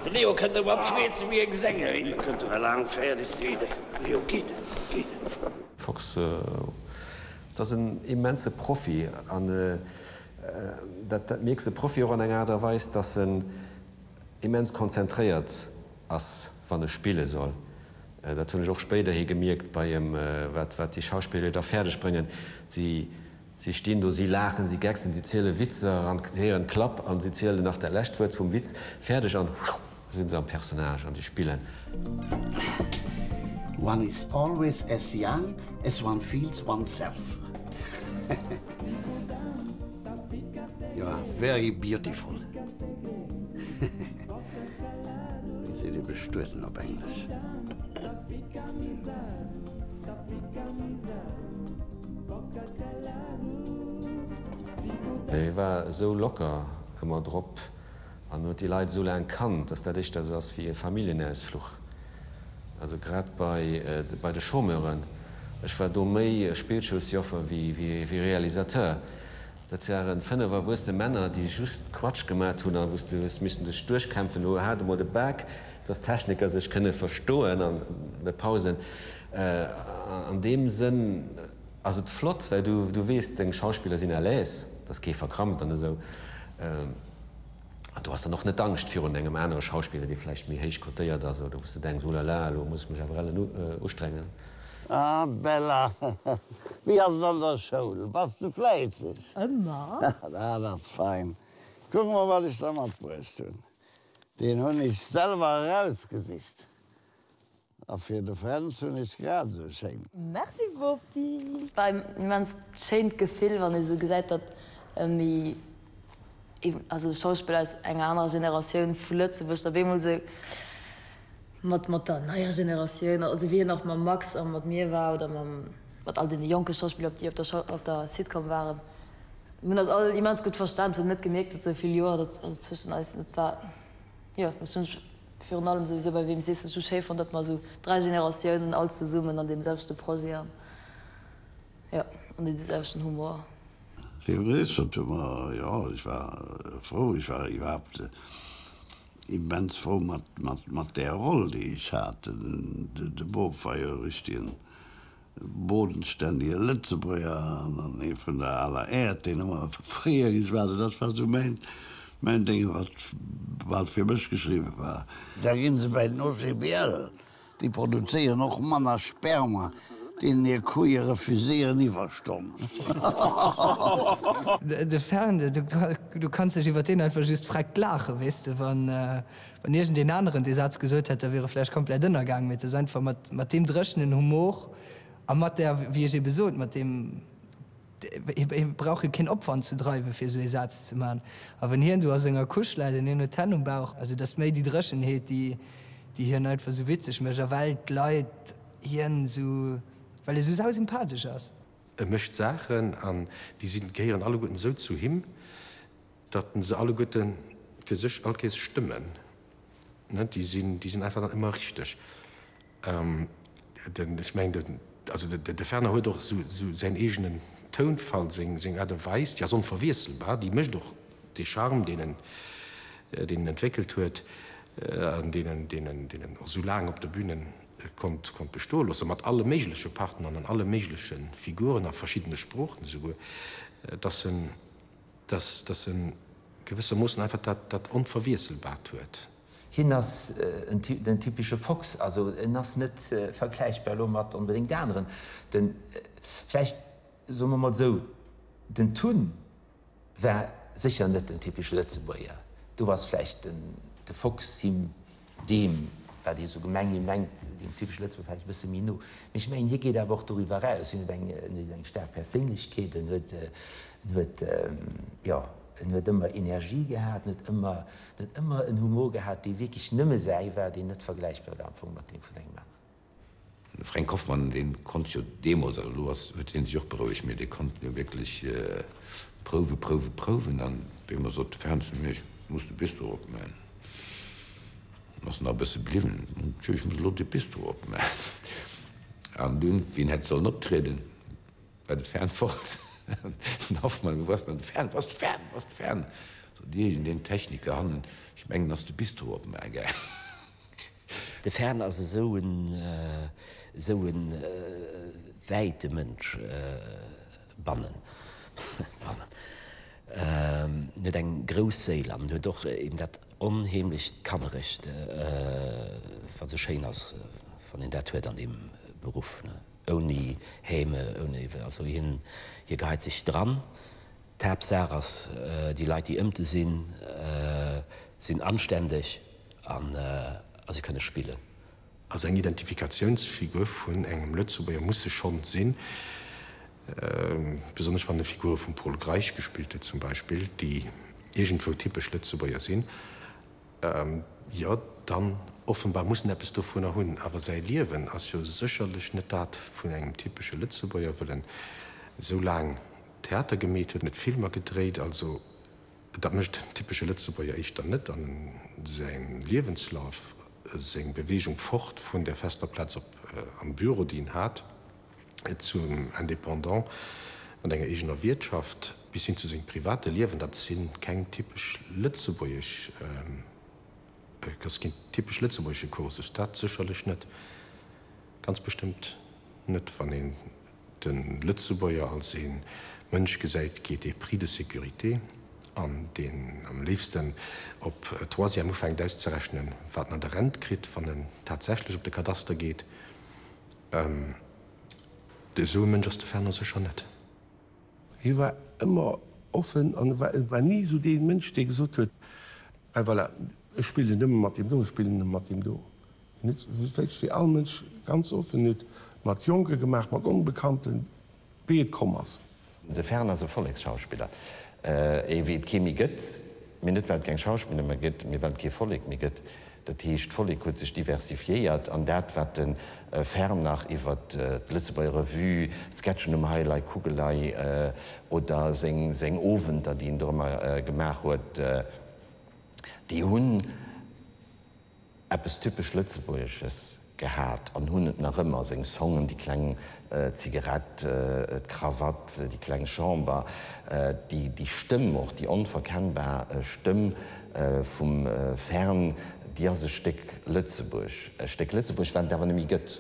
De Leo kënnt ëmmer schweesse wéi eng Sängerin. Dir kënnt ewell laang fäerdeg sinn. Leo, geet et? Geet et? Fox, Dat ass en immense Profi an dat mierks de Profi och an enger Aart a Weis, dass en immens konzentréiert ass, wann e spille soll. Dat hunn ech och spéiderhi gemierkt bei em, wat déi Schauspiller da fäerdeg bréngen. Si si stinn do, si laachen, si gecksen, si ziele Witzer an si héieren Klapp an si zielen nach dat lescht Wuert vum Witz fäerdeg an huuh sinn se am Personnage an si spillen. One is always as young as one feels oneself. You are very beautiful. Wéi seet ee bestueden op Englesch? Hie war esou locker ëmmer drop an huet déi Leit esou laang kannt, dass dat éischter esou ass wéi e Familljenausfluch. Also grad bei bei de Chômeuren, ech war do méi Spillschoulsjoffer wéi Realisateur. Dat waren 5 erwuesse Männer, déi just Quatsch gemat hunn a wou s de hues missen dech duerchkämpfen. Do hat emol de Bak, dass d'Techniker sech kënne verstoen an de Pausen. An deem Sënn ass et flott, well du du weess, deng Schauspiller sinn à l'aise, et ass kee verkrampft an esou. An du has dann och net Angscht virun engem anere Schauspiller, dee vläicht méi héich cotéiert ass oder wou s de denks, oh là là, elo muss ech mech awer ellen ustrengen. Ah Bella, wéi ass et an der Schoul? Bass de fläisseg? Ëmmer. Dat ass fein. Kuck mol wat ech der matbruecht hunn. Deen hunn ech selwer erausgesicht. A fir de Fränz hunn ech grad esou schéin. Merci Bopi. War en immenst schéint Gefill wann ee sou gesäit datt méi also Schauspiller aus enger anerer Generatioun vu Lëtzebuerg da bemol sou mat mat der neier Generatioun, also wéi hien och mam Max a mat mir war oder mam mat all deene jonke Schauspiller déi op der Schau op der Sitcom waren. Mir hunn eis all immens gutt verstan, hunn net gemierkt datt sou vill Joer datt also zwëschen eis net war. Jo, ech hunn virun allem souwisou bei Wem sees de sou schéi fonnt, datt mer esou 3 Generatiounen all zesummen an deem selwechte Projet an jo an dee selwechten Humor. Fir begeeschtert hu mer, jo, ech war frou, ech war iwwerhaapt immens frou mat där Roll, déi ech hat. De Bob war jo e richtegen bodenständige Lëtzebuerger an ee vun der aler Äerd, deen ëmmer fréier geschwat huet. Dat war esou mäin, mäin Déng, wat bal fir mech geschriwwe war. Da ginn se bei den OGBL, déi produzéieren och manner Sperma, deenen hir Kuie refuséieren Iwwerstonnen. De Fern, du kanns dech iwwer deen einfach just freckt laachen, weess de. Wann iergendeen aneren dee Saz gesot hätt, da wier e vläicht komplett ënnergaang, mee et ass einfach mat deem dréchenen Humor a mat där, wéi ech ebe sot, mat deem, Hie brauch jo keen Opwand ze dreiwen, fir esou ee Saz ze maachen. A wann hien do a senger Couche läit an hien huet d'Hänn um Bauch, also et ass méi déi Dréchenheet, déi, déi hien einfach esou witzeg mécht a well d'Leit hien esou, well e sou sausympathesch ass. E mécht Saachen an déi sinn, gehéieren alleguerten esou zu him, datt en se alleguerte fir sech all Kéiers stëmmen. Déi sinn, déi sinn einfach dann ëmmer richteg. Den, ech mengen, den, also de Werner huet och esou, esou säin eegenen Tounfall, seng, seng Aart a Weis, déi ass onverwiesselbar, déi mécht och dee Charme, deen en, deen en entwéckelt huet an deen en, deen en, deen en och esou laang op de Bünen konnt, konnt bestoe loossen, mat alle méigleche Partner an an alle méigleche Figuren a verschiddene Sproochen esouguer, dass en, dass, dass en gewëssermoossen einfach dat, dat Onverwiesselbart huet. Hien ass den typesche Fox, also en ass net vergläichbar elo mat onbedéngt aneren. Den, vläicht soe mer mol esou, den Tun war sécher net den typesche Lëtzebuerger. Do ass vläicht den de Fox him deem, wat ee sou gemenghi mengt, deem typesche Lëtzebuerger vläicht e bësse méi no. Mee ech mengen, hie geet awer och doriwwer eraus. Hien huet eng, en huet eng staark Perséinlechkeet, en huet, en huet, jo, en huet ëmmer Energie gehat, en huet ëmmer, En huet ëmmer en Humor gehat, dee wierklech nëmme säi war, deen net vergläichbar war am Fong mat deem vun engem aneren. De Fränk Hoffmann, dee konnt jo deemools, also elo ass, huet hie sech och berouegt, mee dee konnt jo wierklech prouwen, prouwen, prouwen an op eemol sot de Fern zu mir, ech muss de Bistro opmaen. Ass nach e bësse bliwwen. Tjo, ech muss elo de Bistro opmaachen. An dunn, wien hätt sollen optrieden, war de Fern fort. Den Hoffmann, wou ass dann de Fern? Wou ass de Fern? Wou ass de Fern? Sot iergendeen Techniker hannen, ech mengen, ass de Bistro opmaache gaangen. De Fern ass esou en, esou e wäite Mënsch bannen, bannen. En huet eng grouss Séil an en huet och eben dat onheemlecht Kannerecht, wat esou schéin ass, wann een dat huet an deem Beruff, ouni Häme, ouni, also hien, hie geheit sech dran. D'Haaptsaach ass, déi Leit, déi ëmt e sinn, sinn anständeg an a si kënne spillen. Also eng Identifikatiounsfigur vun engem Lëtzebuerger muss se schonn sinn, besonnesch wann e Figure vum Pol Greisch gespillt huet zum Beispill, déi iergendwou typesch Lëtzebuerger sinn. Jo, dann offenbar muss en eppes dovunner hunn. Awer säi Liewen ass jo sécherlech net dat vun engem typesche Lëtzebuerger, wëll en esou laang Theater gemeet huet, net Filmer gedréit. Also dat mécht en typesche Lëtzebuerger éischter net. An säi Liewenslauf, seng Beweegung fort vun där fester Plaz op am Büro, déi en hat, zum Indépendant mat enger eegener Wiertschaft, bis hin zu sengem private Liewen, dat si keng typesch lëtzebuergesch, dat ass keen typesch lëtzebuergesche Kursus, dat sécherlech net, ganz bestëmmt net, wann een de Lëtzebuerger als ee Mënsch gesäit, qui est épris de sécurité an deen am léifsten op Troisième ufänkt auszerechnen, wat en an der Rent kritt, wann en tatsächlech op de Kadaster geet. Esou e Mënsch ass de Fernand sécher net. Hie war ëmmer offen an e war, e war ni esou dee Mënsch, dee gesot huet, Ah voilà, ech spillen nëmme mat deem do, ech spillen nëmme mat deem do. Hien huet wierklech wéi all Mënsch ganz offen, huet mat Jonke gemaach, mat Onbekannten, wéi et komm ass. De Fern ass e Volleksschauspiller, ee wéi et kee méi gëtt, mee net well et keng Schauspiller méi gëtt, mee well et kee Vollek méi gëtt. Dat heescht, d'Vollek huet sech diversifiéiert an dat, wat de Fern nach iwwer d'Lëtzebuerger Revue, Sketchen um Heilei, Kugelei oder seng Owenter, déi en do ëmmer gemaach huet, déi hunn eppes typesch Lëtzebuergesches gehat an hunn et nach ëmmer, seng Songen, déi kleng Zigarett, d'Krawatt, déi kleng Chamber, déi Stëmm och, déi onverkennbar Stëmm vum Fern, déi ass e Stéck Lëtzebuerg, e Stéck Lëtzebuerg, wat et awer net méi gëtt.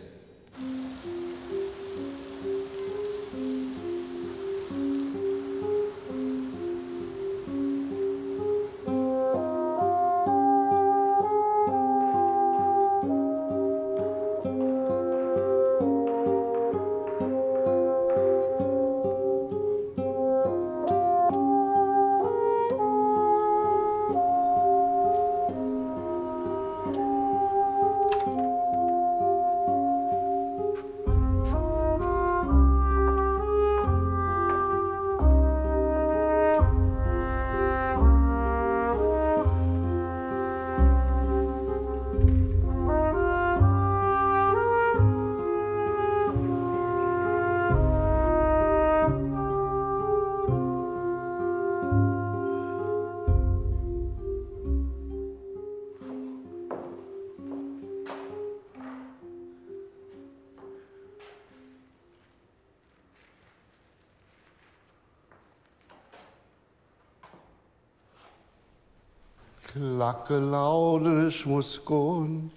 D'Klacke lauden, ech muss goen,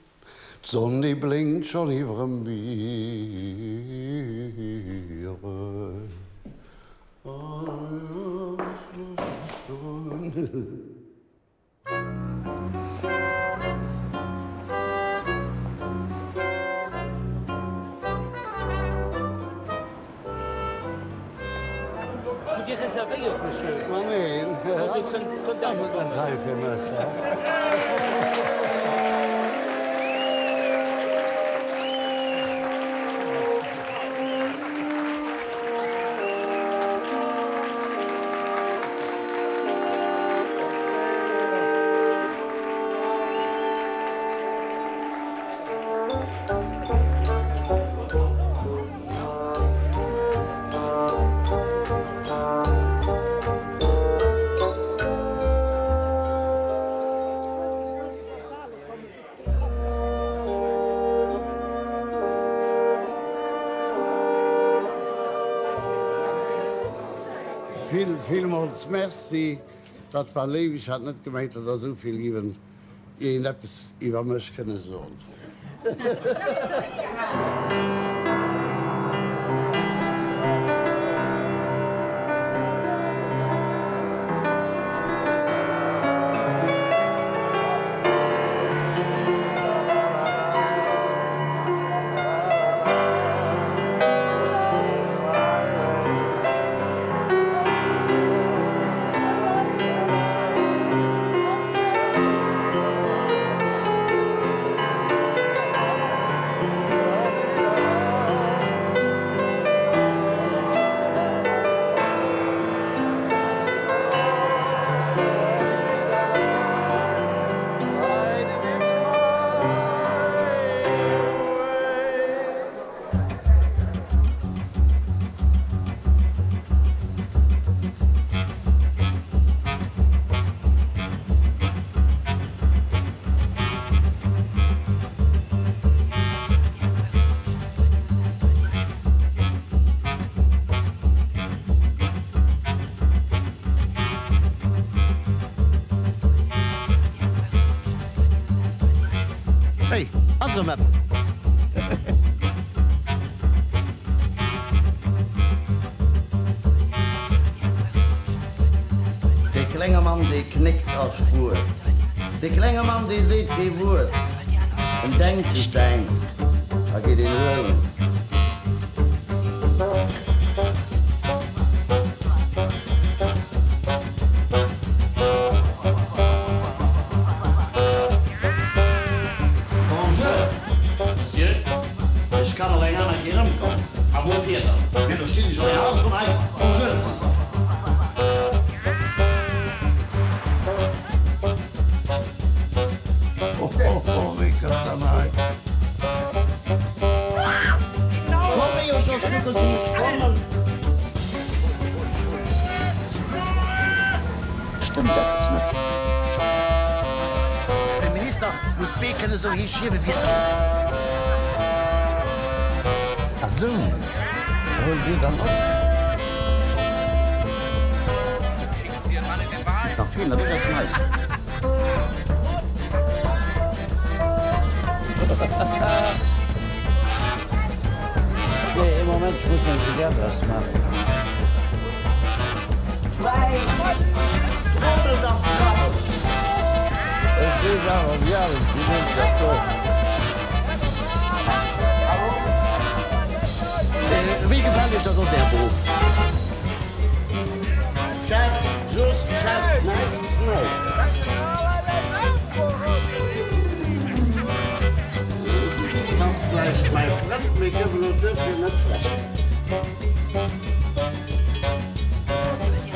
d'Sonn déi blénkt schonn iwwerem Biere. Hutt Dir reservéiert, Monsieur? Ma neen, ass et net hei fir mech? Vill, villmools Merci. Dat war léif. Ech hat net gemengt, datt der esou vill giwen iergendeppes iwwer mech kënne soen. Hey, ass erëm eppes? Dee klenge Mann, dee knéckt a spuert. Dee klenge Mann, dee seet kee Wuert. En denkt sech säint a geet een huelen. Bonjour, Monsieur. Ech kann och eng aner Kéier erëmkommen. A woufir dann? Mee elo stinn ech schonn eng hallef Stonn hei. Bonjour, François. Hohoho, wéi kënnt dann hei? Komm, eo scho schnuckelt si muss kommen. Stëmmt eppes net? De Minister muss d'Bee kënne sou héich hiewe wéi et geet. Ah sou, huelt Dir dann op? Nach feelen der duerchaus Neiss. Nee, ee Moment, ech muss meng Zigarett ausmaachen. Trommelt an trabbelt. Ech weess awer, wéi al ech sinn, hunn dat do. Wéi gefält Iech da soss Äre Beruff? Chef, just Chef, näischt ass näischt. Ass vläicht mäi Frënd, mee gëff elo duerfir net frech.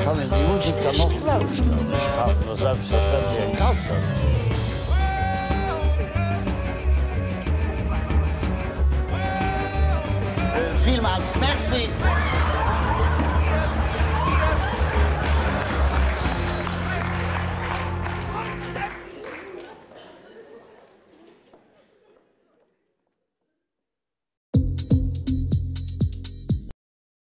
Kann een déi Musek dann och lauschteren? Ech kafen der selbstverständlech eng Kassett. Villmals Merci.